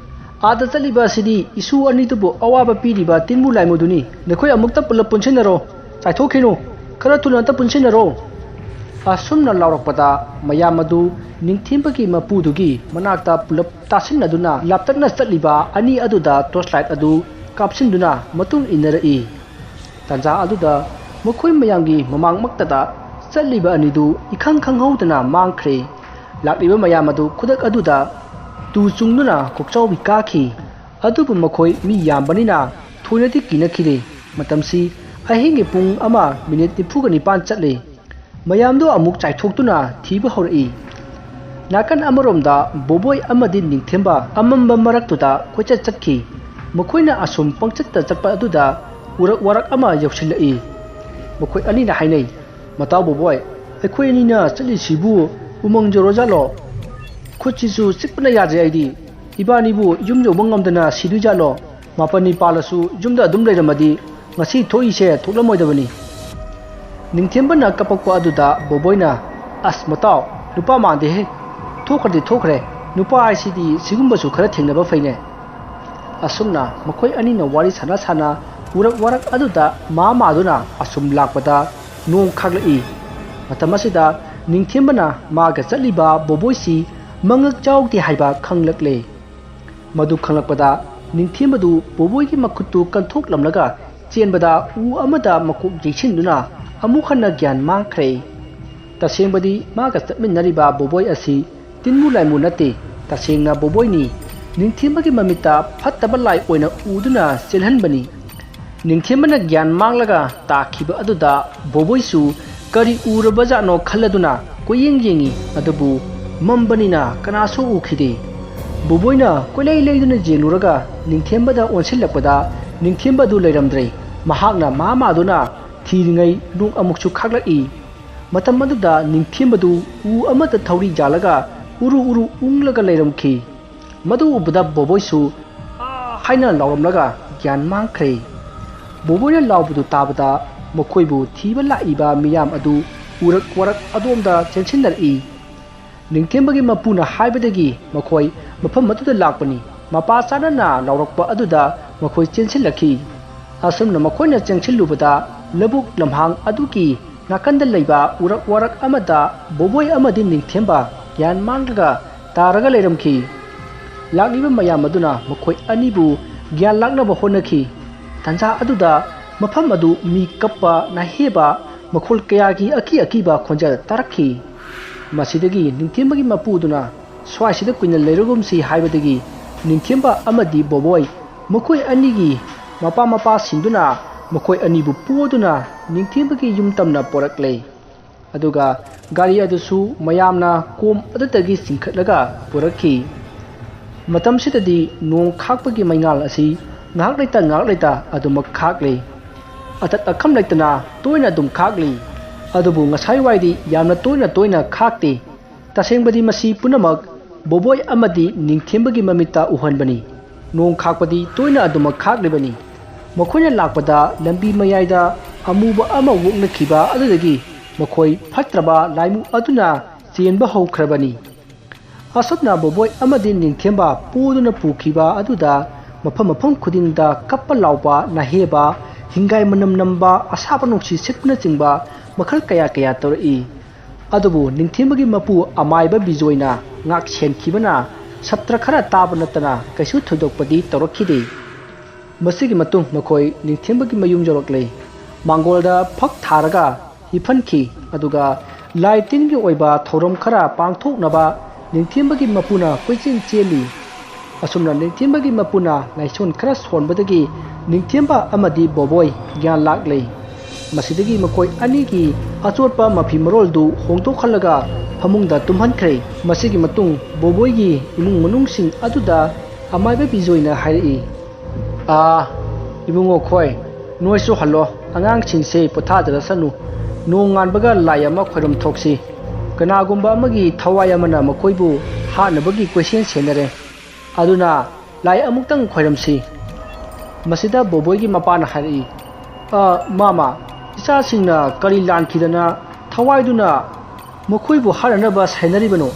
ꯑꯥꯗ ꯆꯠꯂꯤꯕ ꯑꯁꯤꯗꯤ ꯏꯁꯨ ꯑꯅꯤꯗꯨꯕꯨ ꯑꯋꯥꯕ ꯄꯤꯔꯤꯕ ꯇꯤꯟꯃꯨ ꯂꯥꯏꯃꯨꯗꯨꯅꯤ꯫ ꯅꯈꯣꯏ ꯑꯃꯨꯛꯇ ꯄꯨꯜꯂꯞ ꯄꯨꯟꯁꯤꯟꯅꯔꯣ꯫ ꯆꯥꯏꯊꯣꯛꯈꯤꯅꯨ꯫ ꯈꯔ ꯊꯨꯅ ꯑꯝꯇ ꯄꯨꯟꯁꯤꯟꯅꯔꯣ"꯫ ꯑꯁꯨꯝꯅ ꯂꯥꯎꯔꯛꯄꯗ ꯃꯌꯥꯝ ꯑꯗꯨ ꯅꯤꯡꯊꯦꯝꯕꯒꯤ ꯃꯄꯨꯗꯨꯒꯤ ꯃꯅꯥꯛꯇ ꯄꯨꯂꯞ ꯇꯥꯁꯤꯟꯅꯗꯨꯅ ꯂꯥꯞꯇꯛꯅ ꯆꯠꯂꯤꯕ ꯑꯅꯤ ꯑꯗꯨꯗ torchlight ꯑꯗꯨ ꯀꯥꯞꯁꯤꯟꯗꯨꯅ ꯃꯇꯨꯡ ꯏꯟꯅꯔꯛꯏ꯫ ꯇꯥꯟꯖꯥ ꯑꯗꯨꯗ ꯃꯈꯣꯏ ꯃꯌꯥꯝꯒꯤ ꯃꯃꯥꯡꯃꯛꯇꯗ ꯆꯠꯂꯤꯕ ꯑꯅꯤꯗꯨ ꯏꯈꯪ ꯈꯪꯍꯧꯗꯅ ꯃꯥꯡꯈ꯭ꯔꯦ꯫ ꯂꯥꯛꯂꯤꯕ ꯃꯌꯥꯝ ꯑꯗꯨ ꯈꯨꯗꯛ ꯑꯗꯨꯗ ꯇꯨ ꯆꯨꯡꯗꯨꯅ ꯀꯣꯛꯆꯥꯎꯕꯤ ꯀꯥꯈꯤ꯫ ꯑꯗꯨꯕꯨ ꯃꯈꯣꯏ ꯃꯤ ꯌꯥꯝꯕꯅꯤꯅ ꯊꯣꯏꯅꯗꯤ ꯀꯤꯅꯈꯤꯗꯦ꯫ ꯃꯇꯝꯁꯤ ꯑꯍꯤꯡꯒꯤ ꯄꯨꯡ ꯑꯃ ꯃꯤꯅꯤꯠ ꯅꯤꯐꯨꯒ ꯅꯤꯄꯥꯟ ꯆꯠꯂꯤ꯫ ꯃꯌꯥꯝꯗꯨ ꯑꯃꯨꯛ ꯆꯥꯏꯊꯣꯛꯇꯨꯅ ꯊꯤꯕ ꯍꯧꯔꯛꯏ꯫ ꯅꯥꯀꯟ ꯑꯃꯔꯣꯝꯗ ꯕꯣꯕꯣꯏ ꯑꯃꯗꯤ ꯅꯤꯡꯊꯦꯝꯕ ꯑꯃꯝꯕ ꯃꯔꯛꯇꯨꯗ ꯀꯣꯏꯆꯠ ꯆꯠꯈꯤ꯫ ꯃꯈꯣꯏꯅ ꯑꯁꯨꯝ ꯄꯪꯆꯠꯇ ꯆꯠꯄ ꯑꯗꯨꯗ ꯎꯔꯛ ꯋꯥꯔꯛ ꯑꯃ ꯌꯧꯁꯤꯜꯂꯛꯏ꯫ ꯃꯈꯣꯏ ꯑꯅꯤꯅ ꯍꯥꯏꯅꯩ, "ꯃꯇꯥꯎ ꯕꯣꯕꯣꯏ, ꯑꯩꯈꯣꯏ ꯑꯅꯤꯅ ꯆꯠꯂꯤꯁꯤꯕꯨ ꯎꯃꯪ ꯌꯧꯔꯖꯥꯠꯂꯣ? ꯈꯨꯠꯁꯤꯁꯨ ꯆꯤꯛꯄꯅ ꯌꯥꯗ꯭ꯔꯦ ꯑꯩꯗꯤ꯫ ꯏꯕꯥꯅꯤꯕꯨ ꯌꯨꯝ ꯌꯧꯕ ꯉꯝꯗꯅ ꯁꯤꯗꯣꯏꯖꯥꯠꯂꯣ? ꯃꯥꯄꯟꯅꯤ ꯄꯥꯜꯂꯁꯨ ꯌꯨꯝꯗ ꯑꯗꯨꯝ ꯂꯩꯔꯝꯃꯗꯤ ꯉꯁꯤ ꯊꯣꯛꯏꯁꯦ ꯊꯣꯛꯂꯝꯃꯣꯏꯗꯕꯅꯤ"꯫ ꯅꯤꯡꯊꯦꯝꯕꯅ ꯀꯞꯄꯛꯄ ꯑꯗꯨꯗ ꯕꯣꯕꯣꯏꯅ, "ꯑꯁ ꯃꯇꯥꯎ, ꯅꯨꯄꯥ ꯃꯥꯟꯗꯦꯍꯦ꯫ ꯊꯣꯛꯈ꯭ꯔꯗꯤ ꯊꯣꯛꯈ꯭ꯔꯦ꯫ ꯅꯨꯄꯥ ꯍꯥꯏꯁꯤꯗꯤ ꯁꯤꯒꯨꯝꯕꯁꯨ ꯈꯔ ꯊꯦꯡꯅꯕ ꯐꯩꯅꯦ"꯫ ꯑꯁꯨꯝꯅ ꯃꯈꯣꯏ ꯑꯅꯤꯅ ꯋꯥꯔꯤ ꯁꯥꯟꯅ ꯁꯥꯟꯅ ꯎꯔꯛ ꯋꯥꯔꯛ ꯑꯗꯨꯗ ꯃꯥ ꯃꯥꯗꯨꯅ ꯑꯁꯨꯝ ꯂꯥꯛꯄꯗ ꯅꯣꯡ ꯈꯥꯛꯂꯛꯏ꯫ ꯃꯇꯝ ꯑꯁꯤꯗ ꯅꯤꯡꯊꯦꯝꯕꯅ ꯃꯥꯒ ꯆꯠꯂꯤꯕ ꯕꯣꯕꯣꯏꯁꯤ ꯃꯉꯛ ꯆꯥꯎꯗꯦ ꯍꯥꯏꯕ ꯈꯪꯂꯛꯂꯦ꯫ ꯃꯗꯨ ꯈꯪꯂꯛꯄꯗ ꯅꯤꯡꯊꯦꯝꯕꯗꯨ ꯕꯣꯕꯣꯏꯒꯤ ꯃꯈꯨꯠꯇꯨ ꯀꯟꯊꯣꯛꯂꯝꯂꯒ ꯆꯦꯟꯕꯗ ꯎ ꯑꯃꯗ ꯃꯀꯣꯛ ꯌꯩꯁꯤꯟꯗꯨꯅ ꯑꯃꯨꯛ ꯍꯟꯅ ꯒ꯭ꯌꯥꯟ ꯃꯥꯡꯈ꯭ꯔꯦ꯫ ꯇꯁꯦꯡꯕꯗꯤ ꯃꯥꯒ ꯆꯠꯃꯤꯟꯅꯔꯤꯕ ꯕꯣꯕꯣꯏ ꯑꯁꯤ ꯇꯤꯟꯃꯨ ꯂꯥꯏꯃꯨ ꯅꯠꯇꯦ, ꯇꯁꯦꯡꯅ ꯕꯣꯕꯣꯏꯅꯤ꯫ ꯅꯤꯡꯊꯦꯝꯕꯒꯤ ꯃꯃꯤꯠꯇ ꯐꯠꯇꯕ ꯂꯥꯏ ꯑꯣꯏꯅ ꯎꯗꯨꯅ ꯆꯦꯜꯍꯟꯕꯅꯤ꯫ ꯅꯤꯡꯊꯦꯝꯕꯅ ꯒ꯭ꯌꯥꯟ ꯃꯥꯡꯂꯒ ꯇꯥꯈꯤꯕ ꯑꯗꯨꯗ ꯕꯣꯕꯣꯏꯁꯨ ꯀꯔꯤ ꯎꯔꯕꯖꯥꯠꯅꯣ ꯈꯜꯂꯗꯨꯅ ꯀꯣꯏꯌꯦꯡ ꯌꯦꯡꯉꯤ꯫ ꯑꯗꯨꯕꯨ ꯃꯝꯕꯅꯤꯅ ꯀꯅꯥꯁꯨ ꯎꯈꯤꯗꯦ꯫ ꯕꯣꯕꯣꯏꯅ ꯀꯣꯏꯂꯩ ꯂꯩꯗꯨꯅ ꯌꯦꯡꯂꯨꯔꯒ ꯅꯤꯡꯊꯦꯝꯕꯗ ꯑꯣꯟꯁꯤꯜꯂꯛꯄꯗ ꯅꯤꯡꯊꯦꯝꯕꯗꯨ ꯂꯩꯔꯝꯗ꯭ꯔꯦ꯫ ꯃꯍꯥꯛꯅ ꯃꯥ ꯃꯥꯗꯨꯅ ꯊꯤꯔꯤꯉꯩ ꯅꯣꯡ ꯑꯃꯨꯛꯁꯨ ꯈꯥꯛꯂꯛꯏ꯫ ꯃꯇꯝ ꯑꯗꯨꯗ ꯅꯤꯡꯊꯦꯝꯕꯗꯨ ꯎ ꯑꯃꯗ ꯊꯧꯔꯤ ꯌꯥꯜꯂꯒ ꯎꯔꯨ ꯎꯔꯨ ꯎꯪꯂꯒ ꯂꯩꯔꯝꯈꯤ꯫ ꯃꯗꯨ ꯎꯕꯗ ꯕꯣꯕꯣꯏꯁꯨ "ꯑꯥ!" ꯍꯥꯏꯅ ꯂꯥꯎꯔꯝꯂꯒ ꯒ꯭ꯌꯥꯟ ꯃꯥꯡꯈ꯭ꯔꯦ꯫ ꯕꯣꯕꯣꯏꯅ ꯂꯥꯎꯕꯗꯨ ꯇꯥꯕꯗ ꯃꯈꯣꯏꯕꯨ ꯊꯤꯕ ꯂꯥꯛꯏꯕ ꯃꯤꯌꯥꯝ ꯑꯗꯨ ꯎꯔꯛ ꯋꯥꯔꯛ ꯑꯗꯣꯝꯗ ꯆꯦꯟꯁꯤꯟꯅꯔꯛꯏ꯫ ꯅꯤꯡꯊꯦꯝꯕꯒꯤ ꯃꯄꯨꯅ ꯍꯥꯏꯕꯗꯒꯤ ꯃꯈꯣꯏ ꯃꯐꯝ ꯑꯗꯨꯗ ꯂꯥꯛꯄꯅꯤ꯫ ꯃꯄꯥ ꯆꯥꯅꯅ ꯂꯥꯎꯔꯛꯄ ꯑꯗꯨꯗ ꯃꯈꯣꯏ ꯆꯦꯟꯁꯤꯜꯂꯛꯈꯤ꯫ ꯑꯁꯨꯝꯅ ꯃꯈꯣꯏꯅ ꯆꯦꯟꯁꯤꯜꯂꯨꯕꯗ ꯂꯧꯕꯨꯛ ꯂꯝꯍꯥꯡ ꯑꯗꯨꯒꯤ ꯅꯥꯀꯟꯗ ꯂꯩꯕ ꯎꯔꯛ ꯋꯥꯔꯛ ꯑꯃꯗ ꯕꯣꯕꯣꯏ ꯑꯃꯗꯤ ꯅꯤꯡꯊꯦꯝꯕ ꯒ꯭ꯌꯥꯟ ꯃꯥꯡꯂꯒ ꯇꯥꯔꯒ ꯂꯩꯔꯝꯈꯤ꯫ ꯂꯥꯛꯂꯤꯕ ꯃꯌꯥꯝ ꯑꯗꯨꯅ ꯃꯈꯣꯏ ꯑꯅꯤꯕꯨ ꯒ꯭ꯌꯥꯟ ꯂꯥꯛꯅꯕ ꯍꯣꯠꯅꯈꯤ꯫ ꯇꯥꯟꯖꯥ ꯑꯗꯨꯗ ꯃꯐꯝ ꯑꯗꯨ ꯃꯤ ꯀꯞꯄ, ꯅꯥꯍꯦꯕ, ꯃꯈꯣꯜ ꯀꯌꯥꯒꯤ ꯑꯀꯤ ꯑꯀꯤꯕ ꯈꯣꯟꯖꯦꯜ ꯇꯥꯔꯛꯈꯤ꯫ ꯃꯁꯤꯗꯒꯤ ꯅꯤꯡꯊꯦꯝꯕꯒꯤ ꯃꯄꯨꯗꯨꯅ "ꯁ꯭ꯋꯥꯏꯁꯤꯗ ꯀꯨꯏꯅ ꯂꯩꯔꯒꯨꯝꯁꯤ" ꯍꯥꯏꯕꯗꯒꯤ ꯅꯤꯡꯊꯦꯝꯕ ꯑꯃꯗꯤ ꯕꯣꯕꯣꯏ ꯃꯈꯣꯏ ꯑꯅꯤꯒꯤ ꯃꯄꯥ ꯃꯄꯥ ꯁꯤꯟꯗꯨꯅ ꯃꯈꯣꯏ ꯑꯅꯤꯕꯨ ꯄꯨꯗꯨꯅ ꯅꯤꯡꯊꯦꯝꯕꯒꯤ ꯌꯨꯝ ꯇꯝꯅ ꯄꯣꯔꯛꯂꯦ꯫ ꯑꯗꯨꯒ ꯒꯥꯔꯤ ꯑꯗꯨꯁꯨ ꯃꯌꯥꯝꯅ ꯀꯣꯝ ꯑꯗꯨꯗꯒꯤ ꯆꯤꯡꯈꯠꯂꯒ ꯄꯨꯔꯛꯈꯤ꯫ ꯃꯇꯝꯁꯤꯗꯗꯤ ꯅꯣꯡ ꯈꯥꯛꯄꯒꯤ ꯃꯩꯉꯥꯜ ꯑꯁꯤ ꯉꯥꯏꯍꯥꯛ ꯂꯩꯇ ꯉꯥꯏꯍꯥꯛ ꯂꯩꯇ ꯑꯗꯨꯃꯛ ꯈꯥꯛꯂꯤ꯫ ꯑꯇꯠ ꯑꯈꯝ ꯂꯩꯇꯅ ꯇꯣꯏꯅ ꯑꯗꯨꯝ ꯈꯥꯛꯂꯤ꯫ ꯑꯗꯨꯕꯨ ꯉꯁꯥꯏ ꯋꯥꯏꯗꯤ ꯌꯥꯝꯅ ꯇꯣꯏꯅ ꯇꯣꯏꯅ ꯈꯥꯛꯇꯦ꯫ ꯇꯁꯦꯡꯕꯗꯤ ꯃꯁꯤ ꯄꯨꯝꯅꯃꯛ ꯕꯣꯕꯣꯏ ꯑꯃꯗꯤ ꯅꯤꯡꯊꯦꯝꯕꯒꯤ ꯃꯃꯤꯠꯇ ꯎꯍꯟꯕꯅꯤ꯫ ꯅꯣꯡ ꯈꯥꯛꯄꯗꯤ ꯇꯣꯏꯅ ꯑꯗꯨꯃꯛ ꯈꯥꯛꯂꯤꯕꯅꯤ꯫ ꯃꯈꯣꯏꯅ ꯂꯥꯛꯄꯗ ꯂꯝꯕꯤ ꯃꯌꯥꯏꯗ ꯑꯃꯨꯕ ꯑꯃ ꯑꯣꯛꯅꯈꯤꯕ ꯑꯗꯨꯗꯒꯤ ꯃꯈꯣꯏ ꯐꯠꯇ꯭ꯔꯕ ꯂꯥꯏꯃꯨ ꯑꯗꯨꯅ ꯆꯦꯟꯕ ꯍꯧꯈ꯭ꯔꯕꯅꯤ꯫ ꯑꯁꯨꯝꯅ ꯕꯣꯕꯣꯏ ꯑꯃꯗꯤ ꯅꯤꯡꯊꯦꯝꯕ ꯄꯨꯗꯨꯅ ꯄꯨꯈꯤꯕ ꯑꯗꯨꯗ ꯃꯐꯝ ꯃꯐꯝ ꯈꯨꯗꯤꯡꯗ ꯀꯞꯄ ꯂꯥꯎꯕ, ꯅꯥꯍꯦꯕ, ꯍꯤꯡꯒꯥꯏ ꯃꯅꯝ ꯅꯝꯕ, ꯑꯁꯥꯕ ꯅꯨꯡꯁꯤꯠ ꯁꯤꯠꯄꯅꯆꯤꯡꯕ ꯃꯈꯜ ꯀꯌꯥ ꯀꯌꯥ ꯇꯧꯔꯛꯏ꯫ ꯑꯗꯨꯕꯨ ꯅꯤꯡꯊꯦꯝꯕꯒꯤ ꯃꯄꯨ ꯑꯃꯥꯏꯕ ꯕꯤꯖꯣꯏꯅ ꯉꯥꯛ ꯁꯦꯟꯈꯤꯕꯅ ꯁꯞꯇ꯭ꯔ ꯈꯔ ꯇꯥꯕ ꯅꯠꯇꯅ ꯀꯩꯁꯨ ꯊꯣꯏꯗꯣꯛꯄꯗꯤ ꯇꯧꯔꯛꯈꯤꯗꯦ꯫ ꯃꯁꯤꯒꯤ ꯃꯇꯨꯡ ꯃꯈꯣꯏ ꯅꯤꯡꯊꯦꯝꯕꯒꯤ ꯃꯌꯨꯝ ꯌꯧꯔꯛꯂꯦ꯫ ꯃꯥꯡꯒꯣꯜꯗ ꯐꯛ ꯊꯥꯔꯒ ꯍꯤꯞꯍꯟꯈꯤ꯫ ꯑꯗꯨꯒ ꯂꯥꯏ ꯇꯤꯟꯒꯤ ꯑꯣꯏꯕ ꯊꯧꯔꯝ ꯈꯔ ꯄꯥꯡꯊꯣꯛꯅꯕ ꯅꯤꯡꯊꯦꯝꯕꯒꯤ ꯃꯄꯨꯅ ꯀꯣꯏꯆꯦꯟ ꯆꯦꯜꯂꯤ꯫ ꯑꯁꯨꯝꯅ ꯅꯤꯡꯊꯦꯝꯕꯒꯤ ꯃꯄꯨꯅ ꯂꯥꯏꯁꯣꯟ ꯈꯔ ꯁꯣꯟꯕꯗꯒꯤ ꯅꯤꯡꯊꯦꯝꯕ ꯑꯃꯗꯤ ꯕꯣꯕꯣꯏ ꯒ꯭ꯌꯥꯟ ꯂꯥꯛꯂꯦ꯫ ꯃꯁꯤꯗꯒꯤ ꯃꯈꯣꯏ ꯑꯅꯤꯒꯤ ꯑꯆꯣꯠꯄ ꯃꯐꯤ ꯃꯔꯣꯜꯗꯨ ꯍꯣꯡꯗꯣꯛꯍꯜꯂꯒ ꯐꯃꯨꯡꯗ ꯇꯨꯝꯍꯟꯈ꯭ꯔꯦ꯫ ꯃꯁꯤꯒꯤ ꯃꯇꯨꯡ ꯕꯣꯕꯣꯏꯒꯤ ꯏꯃꯨꯡ ꯃꯅꯨꯡꯁꯤꯡ ꯑꯗꯨꯗ ꯑꯃꯥꯏꯕ ꯕꯤꯖꯣꯏꯅ ꯍꯥꯏꯔꯛꯏ, "ꯑꯥ, ꯏꯕꯨꯡꯉꯣ ꯈꯣꯏ, ꯅꯣꯏꯁꯨ ꯍꯜꯂꯣ, ꯑꯉꯥꯡꯁꯤꯡꯁꯦ ꯄꯣꯊꯥꯗꯔꯁꯅꯨ꯫ ꯅꯣꯡꯉꯥꯟꯕꯒ ꯂꯥꯏ ꯑꯃ ꯈꯣꯏꯔꯝ ꯊꯣꯛꯁꯤ꯫ ꯀꯅꯥꯒꯨꯝꯕ ꯑꯃꯒꯤ ꯊꯋꯥꯏ ꯑꯃꯅ ꯃꯈꯣꯏꯕꯨ ꯍꯥꯠꯅꯕꯒꯤ ꯀꯣꯏꯁꯦꯟ ꯁꯦꯟꯅꯔꯦ꯫ ꯑꯗꯨꯅ ꯂꯥꯏ ꯑꯃꯨꯛꯇꯪ ꯈꯣꯏꯔꯝꯁꯤ꯫ ꯃꯁꯤꯗ ꯕꯣꯕꯣꯏꯒꯤ ꯃꯄꯥꯅ ꯍꯥꯏꯔꯛꯏ, "ꯑ, ꯃꯥꯃ, ꯏꯆꯥꯁꯤꯡꯅ ꯀꯔꯤ ꯂꯥꯟꯈꯤꯗꯅ ꯊꯋꯥꯏꯗꯨꯅ ꯃꯈꯣꯏꯕꯨ ꯍꯥꯠꯅꯅꯕ ꯁꯥꯏꯅꯔꯤꯕꯅꯣ?"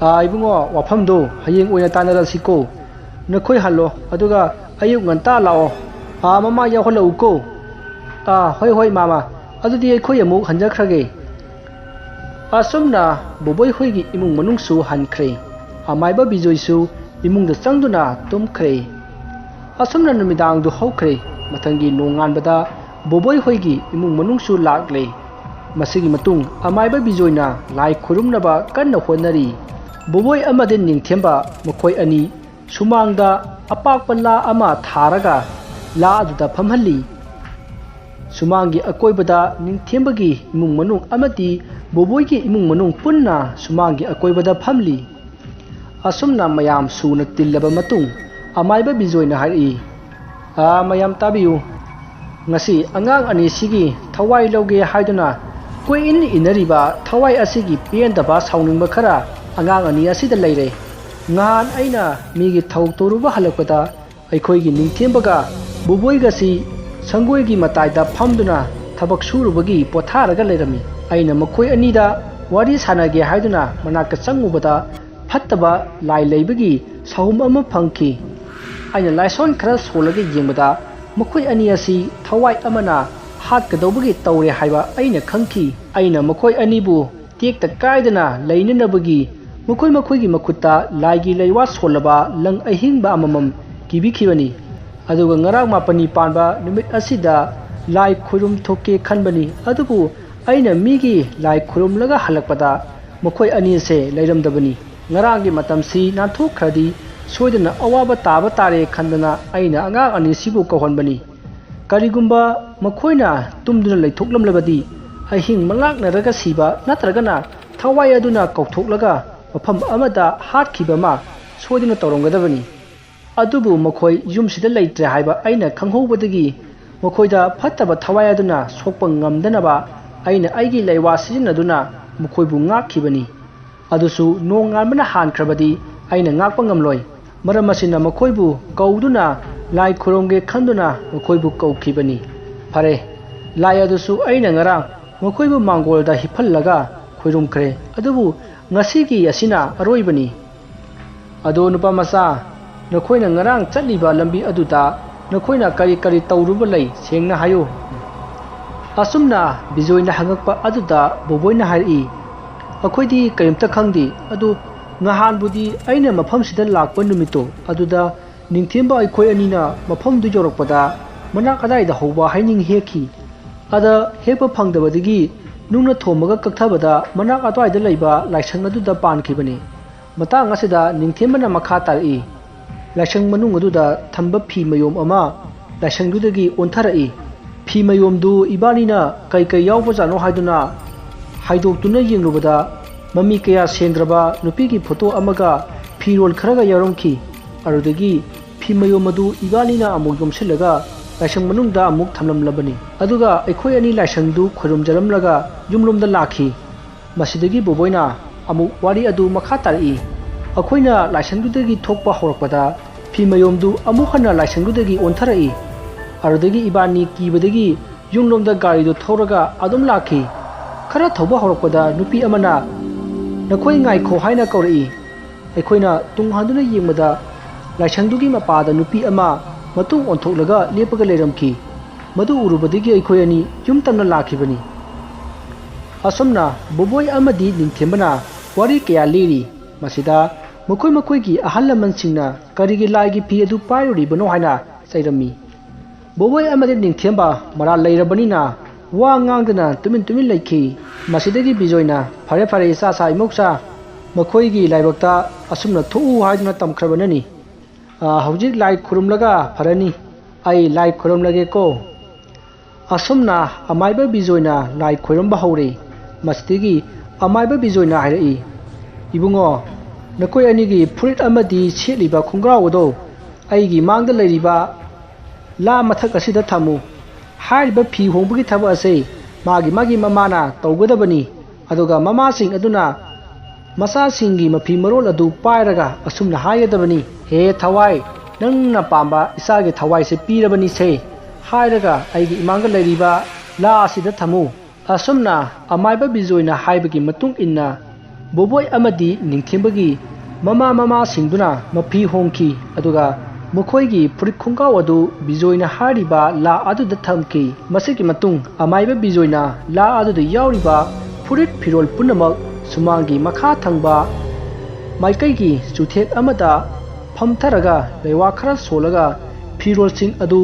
"ꯑ, ꯏꯕꯨꯡꯉꯣ, ꯋꯥꯐꯝꯗꯣ ꯍꯌꯦꯡ ꯑꯣꯏꯅ ꯇꯥꯟꯅꯔꯁꯤꯀꯣ꯫ ꯅꯈꯣꯏ ꯍꯜꯂꯣ, ꯑꯗꯨꯒ ꯑꯌꯨꯛ ꯉꯟꯇꯥ ꯂꯥꯛꯑꯣ꯫ ꯑ, ꯃꯃꯥ ꯌꯥꯎꯍꯜꯂꯛꯎꯀꯣ꯫" "ꯑ, ꯍꯣꯏ, ꯍꯣꯏ, ꯃꯥꯃ꯫ ꯑꯗꯨꯗꯤ ꯑꯩꯈꯣꯏ ꯑꯃꯨꯛ ꯍꯟꯖꯈ꯭ꯔꯒꯦ꯫" ꯑꯁꯨꯝꯅ ꯕꯣꯕꯣꯏ ꯍꯣꯏꯒꯤ ꯏꯃꯨꯡ ꯃꯅꯨꯡꯁꯨ ꯍꯟꯈ꯭ꯔꯦ꯫ ꯑꯃꯥꯏꯕ ꯕꯤꯖꯣꯏꯁꯨ ꯏꯃꯨꯡꯗ ꯆꯪꯗꯨꯅ ꯇꯨꯝꯈ꯭ꯔꯦ꯫ ꯑꯁꯨꯝꯅ ꯅꯨꯃꯤꯗꯥꯡꯗꯨ ꯍꯧꯈ꯭ꯔꯦ꯫ ꯃꯊꯪꯒꯤ ꯅꯣꯡꯉꯥꯟꯕꯗ ꯕꯣꯕꯣꯏ ꯍꯣꯏꯒꯤ ꯏꯃꯨꯡ ꯃꯅꯨꯡꯁꯨ ꯂꯥꯛꯂꯦ꯫ ꯃꯁꯤꯒꯤ ꯃꯇꯨꯡ ꯑꯃꯥꯏꯕ ꯕꯤꯖꯣꯏꯅ ꯂꯥꯏ ꯈꯨꯔꯨꯝꯅꯕ ꯀꯟꯅ ꯍꯣꯠꯅꯔꯤ꯫ ꯕꯣꯕꯣꯏ ꯑꯃꯗꯤ ꯅꯤꯡꯊꯦꯝꯕ ꯃꯈꯣꯏ ꯑꯅꯤ ꯁꯨꯃꯥꯡꯗ ꯑꯄꯥꯛꯄ ꯂꯥ ꯑꯃ ꯊꯥꯔꯒ ꯂꯥ ꯑꯗꯨꯗ ꯐꯝꯍꯜꯂꯤ꯫ ꯁꯨꯃꯥꯡꯒꯤ ꯑꯀꯣꯏꯕꯗ ꯅꯤꯡꯊꯦꯝꯕꯒꯤ ꯏꯃꯨꯡ ꯃꯅꯨꯡ ꯑꯃꯗꯤ ꯕꯣꯕꯣꯏꯒꯤ ꯏꯃꯨꯡ ꯃꯅꯨꯡ ꯄꯨꯟꯅ ꯁꯨꯃꯥꯡꯒꯤ ꯑꯀꯣꯏꯕꯗ ꯐꯝꯂꯤ꯫ ꯑꯁꯨꯝꯅ ꯃꯌꯥꯝ ꯁꯨꯅ ꯇꯤꯜꯂꯕ ꯃꯇꯨꯡ ꯑꯃꯥꯏꯕ ꯕꯤꯖꯣꯏꯅ ꯍꯥꯏꯔꯛꯏ, "ꯑꯥ, ꯃꯌꯥꯝ ꯇꯥꯕꯤꯌꯨ꯫ ꯉꯁꯤ ꯑꯉꯥꯡ ꯑꯅꯤꯁꯤꯒꯤ ꯊꯋꯥꯏ ꯂꯧꯒꯦ ꯍꯥꯏꯗꯨꯅ ꯀꯣꯏꯏꯟ ꯏꯟꯅꯔꯤꯕ ꯊꯋꯥꯏ ꯑꯁꯤꯒꯤ ꯄꯦꯟꯗꯕ ꯁꯥꯎꯅꯤꯡꯕ ꯈꯔ ꯑꯉꯥꯡ ꯑꯅꯤ ꯑꯁꯤꯗ ꯂꯩꯔꯦ꯫ ꯉꯍꯥꯟ ꯑꯩꯅ ꯃꯤꯒꯤ ꯊꯧ ꯇꯧꯔꯨꯕ ꯍꯜꯂꯛꯄꯗ ꯑꯩꯈꯣꯏꯒꯤ ꯅꯤꯡꯊꯦꯝꯕꯒ ꯕꯣꯕꯣꯏꯒꯁꯤ ꯁꯪꯒꯣꯏꯒꯤ ꯃꯇꯥꯏꯗ ꯐꯝꯗꯨꯅ ꯊꯕꯛ ꯁꯨꯔꯨꯕꯒꯤ ꯄꯣꯊꯥꯔꯒ ꯂꯩꯔꯝꯃꯤ꯫ ꯑꯩꯅ ꯃꯈꯣꯏ ꯑꯅꯤꯗ ꯋꯥꯔꯤ ꯁꯥꯟꯅꯒꯦ ꯍꯥꯏꯗꯨꯅ ꯃꯅꯥꯛꯇ ꯆꯪꯉꯨꯕꯗ ꯐꯠꯇꯕ ꯂꯥꯏ ꯂꯩꯕꯒꯤ ꯁꯥꯍꯨꯝ ꯑꯃ ꯐꯪꯈꯤ꯫ ꯑꯩꯅ ꯂꯥꯏꯁꯣꯟ ꯈꯔ ꯁꯣꯜꯂꯒ ꯌꯦꯡꯕꯗ ꯃꯈꯣꯏ ꯑꯅꯤ ꯑꯁꯤ ꯊꯋꯥꯏ ꯑꯃꯅ ꯍꯥꯠꯀꯗꯧꯕꯒꯤ ꯇꯧꯔꯦ ꯍꯥꯏꯕ ꯑꯩꯅ ꯈꯪꯈꯤ꯫ ꯑꯩꯅ ꯃꯈꯣꯏ ꯑꯅꯤꯕꯨ ꯇꯦꯛꯇ ꯀꯥꯏꯗꯅ ꯂꯩꯅꯅꯕꯒꯤ ꯃꯈꯣꯏ ꯃꯈꯣꯏꯒꯤ ꯃꯈꯨꯠꯇ ꯂꯥꯏꯒꯤ ꯂꯩꯋꯥ ꯁꯣꯜꯂꯕ ꯂꯪ ꯑꯍꯤꯡꯕ ꯑꯃꯃꯝ ꯀꯤꯕꯤꯈꯤꯕꯅꯤ꯫ ꯑꯗꯨꯒ ꯉꯔꯥꯡ ꯃꯥꯄꯅꯤ ꯄꯥꯟꯕ ꯅꯨꯃꯤꯠ ꯑꯁꯤꯗ ꯂꯥꯏ ꯈꯨꯔꯨꯝ ꯊꯣꯛꯀꯦ ꯈꯟꯕꯅꯤ, ꯑꯗꯨꯕꯨ ꯑꯩꯅ ꯃꯤꯒꯤ ꯂꯥꯏ ꯈꯨꯔꯨꯝꯂꯒ ꯍꯜꯂꯛꯄꯗ ꯃꯈꯣꯏ ꯑꯅꯤ ꯑꯁꯦ ꯂꯩꯔꯝꯗꯕꯅꯤ꯫ ꯉꯔꯥꯡꯒꯤ ꯃꯇꯝꯁꯤ ꯅꯥꯟꯊꯣꯛꯈ꯭ꯔꯗꯤ ꯁꯣꯏꯗꯅ ꯑꯋꯥꯕ ꯇꯥꯕ ꯇꯥꯔꯦ ꯈꯟꯗꯅ ꯑꯩꯅ ꯑꯉꯥꯡ ꯑꯅꯤꯁꯤꯕꯨ ꯀꯧꯍꯟꯕꯅꯤ꯫ ꯀꯔꯤꯒꯨꯝꯕ ꯃꯈꯣꯏꯅ ꯇꯨꯝꯗꯨꯅ ꯂꯩꯊꯣꯛꯂꯝꯂꯕꯗꯤ ꯑꯍꯤꯡ ꯃꯪꯂꯥꯛꯅꯔꯒ ꯁꯤꯕ ꯅꯠꯇ꯭ꯔꯒꯅ ꯊꯋꯥꯏ ꯑꯗꯨꯅ ꯀꯧꯊꯣꯛꯂꯒ ꯃꯐꯝ ꯑꯃꯗ ꯍꯥꯠꯈꯤꯕ ꯑꯃ ꯁꯣꯏꯗꯅ ꯇꯧꯔꯝꯒꯗꯕꯅꯤ꯫ ꯑꯗꯨꯕꯨ ꯃꯈꯣꯏ ꯌꯨꯝꯁꯤꯗ ꯂꯩꯇ꯭ꯔꯦ ꯍꯥꯏꯕ ꯑꯩꯅ ꯈꯪꯍꯧꯕꯗꯒꯤ ꯃꯈꯣꯏꯗ ꯐꯠꯇꯕ ꯊꯋꯥꯏ ꯑꯗꯨꯅ ꯁꯣꯛꯄ ꯉꯝꯗꯅꯕ ꯑꯩꯅ ꯑꯩꯒꯤ ꯂꯩꯋꯥ ꯁꯤꯖꯤꯟꯅꯗꯨꯅ ꯃꯈꯣꯏꯕꯨ ꯉꯥꯛꯈꯤꯕꯅꯤ꯫ ꯑꯗꯨꯁꯨ ꯅꯣꯡꯉꯥꯟꯕꯅ ꯍꯥꯟꯈ꯭ꯔꯕꯗꯤ ꯑꯩꯅ ꯉꯥꯛꯄ ꯉꯝꯂꯣꯏ꯫ ꯃꯔꯝ ꯑꯁꯤꯅ ꯃꯈꯣꯏꯕꯨ ꯀꯧꯗꯨꯅ ꯂꯥꯏ ꯈꯨꯔꯨꯝꯒꯦ ꯈꯟꯗꯨꯅ ꯃꯈꯣꯏꯕꯨ ꯀꯧꯈꯤꯕꯅꯤ꯫ ꯐꯔꯦ, ꯂꯥꯏ ꯑꯗꯨꯁꯨ ꯑꯩꯅ ꯉꯔꯥꯡ ꯃꯈꯣꯏꯕꯨ ꯃꯥꯡꯒꯣꯜꯗ ꯍꯤꯞꯍꯜꯂꯒ ꯈꯨꯔꯨꯝꯈ꯭ꯔꯦ, ꯑꯗꯨꯕꯨ ꯉꯁꯤꯒꯤ ꯑꯁꯤꯅ ꯑꯔꯣꯏꯕꯅꯤ꯫ ꯑꯗꯣ ꯅꯨꯄꯥ ꯃꯆꯥ, ꯅꯈꯣꯏꯅ ꯉꯔꯥꯡ ꯆꯠꯂꯤꯕ ꯂꯝꯕꯤ ꯑꯗꯨꯗ ꯅꯈꯣꯏꯅ ꯀꯔꯤ ꯀꯔꯤ ꯇꯧꯔꯨꯕ ꯂꯩ, ꯁꯦꯡꯅ ꯍꯥꯏꯌꯨ?" ꯑꯁꯨꯝꯅ ꯕꯤꯖꯣꯏꯅ ꯍꯪꯉꯛꯄ ꯑꯗꯨꯗ ꯕꯣꯕꯣꯏꯅ ꯍꯥꯏꯔꯛꯏ, "ꯑꯩꯈꯣꯏꯗꯤ ꯀꯔꯤꯝꯇ ꯈꯪꯗꯦ, ꯑꯗꯨ ꯉꯍꯥꯟꯕꯨꯗꯤ ꯑꯩꯅ ꯃꯐꯝꯁꯤꯗ ꯂꯥꯛꯄ ꯅꯨꯃꯤꯠꯇꯣ ꯑꯗꯨꯗ ꯅꯤꯡꯊꯦꯝꯕ ꯑꯩꯈꯣꯏ ꯑꯅꯤꯅ ꯃꯐꯝꯗꯨ ꯌꯧꯔꯛꯄꯗ ꯃꯅꯥꯛ ꯑꯗꯥꯏꯗ ꯍꯧꯕ ꯍꯩꯅꯤꯡ ꯍꯦꯛꯈꯤ꯫ ꯑꯗ ꯍꯦꯛꯄ ꯐꯪꯗꯕꯗꯒꯤ ꯅꯨꯡꯅ ꯊꯣꯝꯃꯒ ꯀꯛꯊꯕꯗ ꯃꯅꯥꯛ ꯑꯗ꯭ꯋꯥꯏꯗ ꯂꯩꯕ ꯂꯥꯏꯁꯪ ꯑꯗꯨꯗ ꯄꯥꯟꯈꯤꯕꯅꯤ꯫ ꯃꯇꯥꯡ ꯑꯁꯤꯗ ꯅꯤꯡꯊꯦꯝꯕꯅ ꯃꯈꯥ ꯇꯥꯔꯛꯏ, ꯂꯥꯏꯁꯪ ꯃꯅꯨꯡ ꯑꯗꯨꯗ ꯊꯝꯕ ꯐꯤ ꯃꯌꯣꯝ ꯑꯃ ꯂꯥꯏꯁꯪꯗꯨꯗꯒꯤ ꯑꯣꯟꯊꯔꯛꯏ꯫ ꯐꯤ ꯃꯌꯣꯝꯗꯨ ꯏꯕꯥꯅꯤꯅ ꯀꯩ ꯀꯩ ꯌꯥꯎꯕꯖꯥꯠꯅꯣ ꯍꯥꯏꯗꯨꯅ ꯍꯥꯏꯗꯣꯛꯇꯨꯅ ꯌꯦꯡꯂꯨꯕꯗ ꯃꯃꯤ ꯀꯌꯥ ꯁꯦꯡꯗ꯭ꯔꯕ ꯅꯨꯄꯤꯒꯤ ꯐꯣꯇꯣ ꯑꯃꯒ ꯐꯤꯔꯣꯜ ꯈꯔꯒ ꯌꯥꯎꯔꯝꯈꯤ꯫ ꯑꯗꯨꯗꯒꯤ ꯐꯤ ꯃꯌꯣꯝ ꯑꯗꯨ ꯏꯕꯥꯅꯤꯅ ꯑꯃꯨꯛ ꯌꯣꯝꯁꯤꯜꯂꯒ ꯂꯥꯏꯁꯪ ꯃꯅꯨꯡꯗ ꯑꯃꯨꯛ ꯊꯝꯂꯝꯂꯕꯅꯤ꯫ ꯑꯗꯨꯒ ꯑꯩꯈꯣꯏ ꯑꯅꯤ ꯂꯥꯏꯁꯪꯗꯨ ꯈꯣꯏꯔꯨꯝꯖꯔꯝꯂꯒ ꯌꯨꯝꯂꯣꯝꯗ ꯂꯥꯛꯈꯤ꯫ ꯃꯁꯤꯗꯒꯤ ꯕꯣꯕꯣꯏꯅ ꯑꯃꯨꯛ ꯋꯥꯔꯤ ꯑꯗꯨ ꯃꯈꯥ ꯇꯥꯔꯛꯏ꯫ ꯑꯩꯈꯣꯏꯅ ꯂꯥꯏꯁꯪꯗꯨꯗꯒꯤ ꯊꯣꯛꯄ ꯍꯧꯔꯛꯄꯗ ꯐꯤ ꯃꯌꯣꯝꯗꯨ ꯑꯃꯨꯛ ꯍꯟꯅ ꯂꯥꯏꯁꯪꯗꯨꯗꯒꯤ ꯑꯣꯟꯊꯔꯛꯏ꯫ ꯑꯗꯨꯗꯒꯤ ꯏꯕꯥꯅꯤ ꯀꯤꯕꯗꯒꯤ ꯌꯨꯝꯂꯣꯝꯗ ꯒꯥꯔꯤꯗꯨ ꯊꯧꯔꯒ ꯑꯗꯨꯝ ꯂꯥꯛꯈꯤ꯫ ꯈꯔ ꯊꯧꯕ ꯍꯧꯔꯛꯄꯗ ꯅꯨꯄꯤ ꯑꯃꯅ, "ꯅꯈꯣꯏ ꯉꯥꯏꯈꯣ" ꯍꯥꯏꯅ ꯀꯧꯔꯛꯏ꯫ ꯑꯩꯈꯣꯏꯅ ꯇꯨꯡ ꯍꯟꯗꯨꯅ ꯌꯦꯡꯕꯗ ꯂꯥꯏꯁꯪꯗꯨꯒꯤ ꯃꯄꯥꯗ ꯅꯨꯄꯤ ꯑꯃ ꯃꯇꯨꯡ ꯑꯣꯟꯊꯣꯛꯂꯒ ꯂꯦꯞꯄꯒ ꯂꯩꯔꯝꯈꯤ꯫ ꯃꯗꯨ ꯎꯔꯨꯕꯗꯒꯤ ꯑꯩꯈꯣꯏ ꯑꯅꯤ ꯌꯨꯝ ꯇꯝꯅ ꯂꯥꯛꯈꯤꯕꯅꯤ꯫ ꯑꯁꯨꯝꯅ ꯕꯣꯕꯣꯏ ꯑꯃꯗꯤ ꯅꯤꯡꯊꯦꯝꯕꯅ ꯋꯥꯔꯤ ꯀꯌꯥ ꯂꯤꯔꯤ꯫ ꯃꯁꯤꯗ ꯃꯈꯣꯏ ꯃꯈꯣꯏꯒꯤ ꯑꯍꯜ ꯂꯃꯟꯁꯤꯡꯅ ꯀꯔꯤꯒꯤ ꯂꯥꯏꯒꯤ ꯐꯤ ꯑꯗꯨ ꯄꯥꯏꯔꯨꯔꯤꯕꯅꯣ ꯍꯥꯏꯅ ꯆꯩꯔꯝꯃꯤ꯫ ꯕꯣꯕꯣꯏ ꯑꯃꯗꯤ ꯅꯤꯡꯊꯦꯝꯕ ꯃꯔꯥꯜ ꯂꯩꯔꯕꯅꯤꯅ ꯋꯥ ꯉꯥꯡꯗꯅ ꯇꯨꯃꯤꯟ ꯇꯨꯃꯤꯟ ꯂꯩꯈꯤ꯫ ꯃꯁꯤꯗꯒꯤ ꯕꯤꯖꯣꯏꯅ, "ꯐꯔꯦ ꯐꯔꯦ, ꯏꯆꯥ ꯁꯥ ꯏꯃꯧꯆꯥ, ꯃꯈꯣꯏꯒꯤ ꯂꯥꯏꯕꯛꯇ ꯑꯁꯨꯝꯅ ꯊꯣꯛꯎ ꯍꯥꯏꯗꯨꯅ ꯇꯝꯈ꯭ꯔꯕꯅꯅꯤ꯫ ꯑ, ꯍꯧꯖꯤꯛ ꯂꯥꯏ ꯈꯨꯔꯨꯝꯂꯒ ꯐꯔꯅꯤ꯫ ꯑꯩ ꯂꯥꯏ ꯈꯨꯔꯨꯝꯂꯒꯦꯀꯣ꯫" ꯑꯁꯨꯝꯅ ꯑꯃꯥꯏꯕ ꯕꯤꯖꯣꯏꯅ ꯂꯥꯏ ꯈꯣꯏꯔꯝꯕ ꯍꯧꯔꯦ꯫ ꯃꯁꯤꯗꯒꯤ ꯑꯃꯥꯏꯕ ꯕꯤꯖꯣꯏꯅ ꯍꯥꯏꯔꯛꯏ, "ꯏꯕꯨꯡꯉꯣ, ꯅꯈꯣꯏ ꯑꯅꯤꯒꯤ ꯐꯨꯔꯤꯠ ꯑꯃꯗꯤ ꯁꯦꯠꯂꯤꯕ ꯈꯣꯡꯒ꯭ꯔꯥꯎ ꯑꯗꯣ ꯑꯩꯒꯤ ꯃꯥꯡꯗ ꯂꯩꯔꯤꯕ ꯂꯥ ꯃꯊꯛ ꯑꯁꯤꯗ ꯊꯝꯃꯨ꯫ ꯍꯥꯏꯔꯤꯕ ꯐꯤ ꯍꯣꯡꯕꯒꯤ ꯊꯕꯛ ꯑꯁꯦ ꯃꯥꯒꯤ ꯃꯥꯒꯤ ꯃꯃꯥꯅ ꯇꯧꯒꯗꯕꯅꯤ꯫ ꯑꯗꯨꯒ ꯃꯃꯥꯁꯤꯡ ꯑꯗꯨꯅ ꯃꯆꯥꯁꯤꯡꯒꯤ ꯃꯐꯤ ꯃꯔꯣꯜ ꯑꯗꯨ ꯄꯥꯏꯔꯒ ꯑꯁꯨꯝꯅ ꯍꯥꯏꯒꯗꯕꯅꯤ, "ꯍꯦ ꯊꯋꯥꯏ, ꯅꯪꯅ ꯄꯥꯝꯕ ꯏꯆꯥꯒꯤ ꯊꯋꯥꯏꯁꯦ ꯄꯤꯔꯕꯅꯤꯁꯦ꯫ ꯍꯥꯏꯔꯒ ꯑꯩꯒꯤ ꯏꯃꯥꯡꯗ ꯂꯩꯔꯤꯕ ꯂꯥ ꯑꯁꯤꯗ ꯊꯝꯃꯨ"꯫ ꯑꯁꯨꯝꯅ ꯑꯃꯥꯏꯕ ꯕꯤꯖꯣꯏꯅ ꯍꯥꯏꯕꯒꯤ ꯃꯇꯨꯡ ꯏꯟꯅ ꯕꯣꯕꯣꯏ ꯑꯃꯗꯤ ꯅꯤꯡꯊꯦꯝꯕꯒꯤ ꯃꯃꯥ ꯃꯃꯥꯁꯤꯡꯗꯨꯅ ꯃꯐꯤ ꯍꯣꯡꯈꯤ꯫ ꯑꯗꯨꯒ ꯃꯈꯣꯏꯒꯤ ꯐꯨꯔꯤꯠ ꯈꯣꯡꯒ꯭ꯔꯥꯎ ꯑꯗꯨ ꯕꯤꯖꯣꯏꯅ ꯍꯥꯏꯔꯤꯕ ꯂꯥ ꯑꯗꯨꯗ ꯊꯝꯈꯤ꯫ ꯃꯁꯤꯒꯤ ꯃꯇꯨꯡ ꯑꯃꯥꯏꯕ ꯕꯤꯖꯣꯏꯅ ꯂꯥ ꯑꯗꯨꯗ ꯌꯥꯎꯔꯤꯕ ꯐꯨꯔꯤꯠ ꯐꯤꯔꯣꯜ ꯄꯨꯝꯅꯃꯛ ꯁꯨꯃꯥꯡꯒꯤ ꯃꯈꯥ ꯊꯪꯕ ꯃꯥꯏꯀꯩꯒꯤ ꯆꯨꯊꯦꯛ ꯑꯃꯗ ꯐꯝꯊꯔꯒ ꯂꯩꯋꯥ ꯈꯔ ꯁꯣꯜꯂꯒ ꯐꯤꯔꯣꯜꯁꯤꯡ ꯑꯗꯨ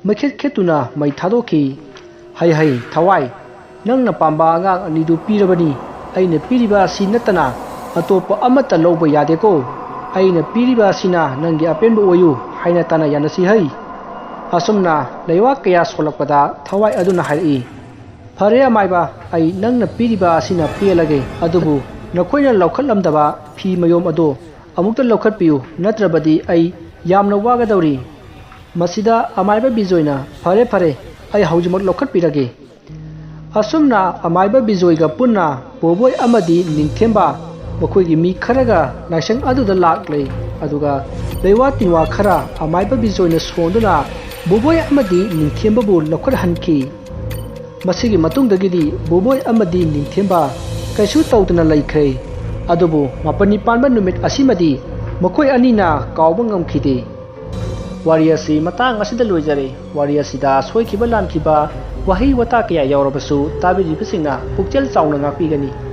ꯃꯩꯈꯦꯠ ꯈꯦꯠꯇꯨꯅ ꯃꯩ ꯊꯥꯗꯣꯛꯈꯤ꯫ "ꯍꯩ ꯍꯩ ꯊꯋꯥꯏ, ꯅꯪꯅ ꯄꯥꯝꯕ ꯑꯉꯥꯡ ꯑꯅꯤꯗꯨ ꯄꯤꯔꯕꯅꯤ꯫ ꯑꯩꯅ ꯄꯤꯔꯤꯕ ꯑꯁꯤ ꯅꯠꯇꯅ ꯑꯇꯣꯞꯄ ꯑꯃꯠꯇ ꯂꯧꯕ ꯌꯥꯗꯦꯀꯣ꯫ ꯑꯩꯅ ꯄꯤꯔꯤꯕ ꯑꯁꯤꯅ ꯅꯪꯒꯤ ꯑꯄꯦꯟꯕ ꯑꯣꯏꯌꯨ" ꯍꯥꯏꯅ ꯇꯥꯟꯅ ꯌꯥꯅꯁꯤ ꯍꯩ꯫ ꯑꯁꯨꯝꯅ ꯂꯩꯋꯥ ꯀꯌꯥ ꯁꯣꯜꯂꯛꯄꯗ ꯊꯋꯥꯏ ꯑꯗꯨꯅ ꯍꯥꯏꯔꯛꯏ, "ꯐꯔꯦ ꯑꯃꯥꯏꯕ, ꯑꯩ ꯅꯪꯅ ꯄꯤꯔꯤꯕ ꯑꯁꯤꯅ ꯄꯦꯜꯂꯒꯦ꯫ ꯑꯗꯨꯕꯨ ꯅꯈꯣꯏꯅ ꯂꯧꯈꯠꯂꯝꯗꯕ ꯐꯤ ꯃꯌꯣꯝ ꯑꯗꯣ ꯑꯃꯨꯛꯇ ꯂꯧꯈꯠꯄꯤꯌꯨ, ꯅꯠꯇ꯭ꯔꯕꯗꯤ ꯑꯩ ꯌꯥꯝꯅ ꯋꯥꯒꯗꯧꯔꯤ"꯫ ꯃꯁꯤꯗ ꯑꯃꯥꯏꯕ ꯕꯤꯖꯣꯏꯅ, "ꯐꯔꯦ ꯐꯔꯦ, ꯑꯩ ꯍꯧꯖꯤꯛꯃꯛ ꯂꯧꯈꯠꯄꯤꯔꯒꯦ"꯫ ꯑꯁꯨꯝꯅ ꯑꯃꯥꯏꯕ ꯕꯤꯖꯣꯏꯒ ꯄꯨꯟꯅ ꯕꯣꯕꯣꯏ ꯑꯃꯗꯤ ꯅꯤꯡꯊꯦꯝꯕ ꯃꯈꯣꯏꯒꯤ ꯃꯤ ꯈꯔꯒ ꯂꯥꯏꯁꯪ ꯑꯗꯨꯗ ꯂꯥꯛꯂꯦ꯫ ꯑꯗꯨꯒ ꯂꯩꯋꯥ ꯇꯤꯟꯋꯥ ꯈꯔ ꯑꯃꯥꯏꯕ ꯕꯤꯖꯣꯏꯅ ꯁꯣꯟꯗꯨꯅ ꯕꯣꯕꯣꯏ ꯑꯃꯗꯤ ꯅꯤꯡꯊꯦꯝꯕꯕꯨ ꯂꯧꯈꯠꯍꯟꯈꯤ꯫ ꯃꯁꯤꯒꯤ ꯃꯇꯨꯡꯗꯒꯤꯗꯤ ꯕꯣꯕꯣꯏ ꯑꯃꯗꯤ ꯅꯤꯡꯊꯦꯝꯕ ꯀꯩꯁꯨ ꯇꯧꯗꯅ ꯂꯩꯈ꯭ꯔꯦ꯫ ꯑꯗꯨꯕꯨ ꯃꯥꯄꯟꯅꯤ ꯄꯥꯟꯕ ꯅꯨꯃꯤꯠ ꯑꯁꯤꯃꯗꯤ ꯃꯈꯣꯏ ꯑꯅꯤꯅ ꯀꯥꯎꯕ ꯉꯝꯈꯤꯗꯦ꯫ ꯋꯥꯔꯤ ꯑꯁꯤ ꯃꯇꯥꯡ ꯑꯁꯤꯗ ꯂꯣꯏꯖꯔꯦ꯫ ꯋꯥꯔꯤ ꯑꯁꯤꯗ ꯁꯣꯏꯈꯤꯕ ꯂꯥꯟꯈꯤꯕ, ꯋꯥꯍꯩ ꯋꯥꯇꯥ ꯀꯌꯥ ꯌꯥꯎꯔꯕꯁꯨ ꯇꯥꯕꯤꯔꯤꯕꯁꯤꯡꯅ ꯄꯨꯛꯆꯦꯜ ꯆꯥꯎꯅ ꯉꯥꯛꯄꯤꯒꯅꯤ꯫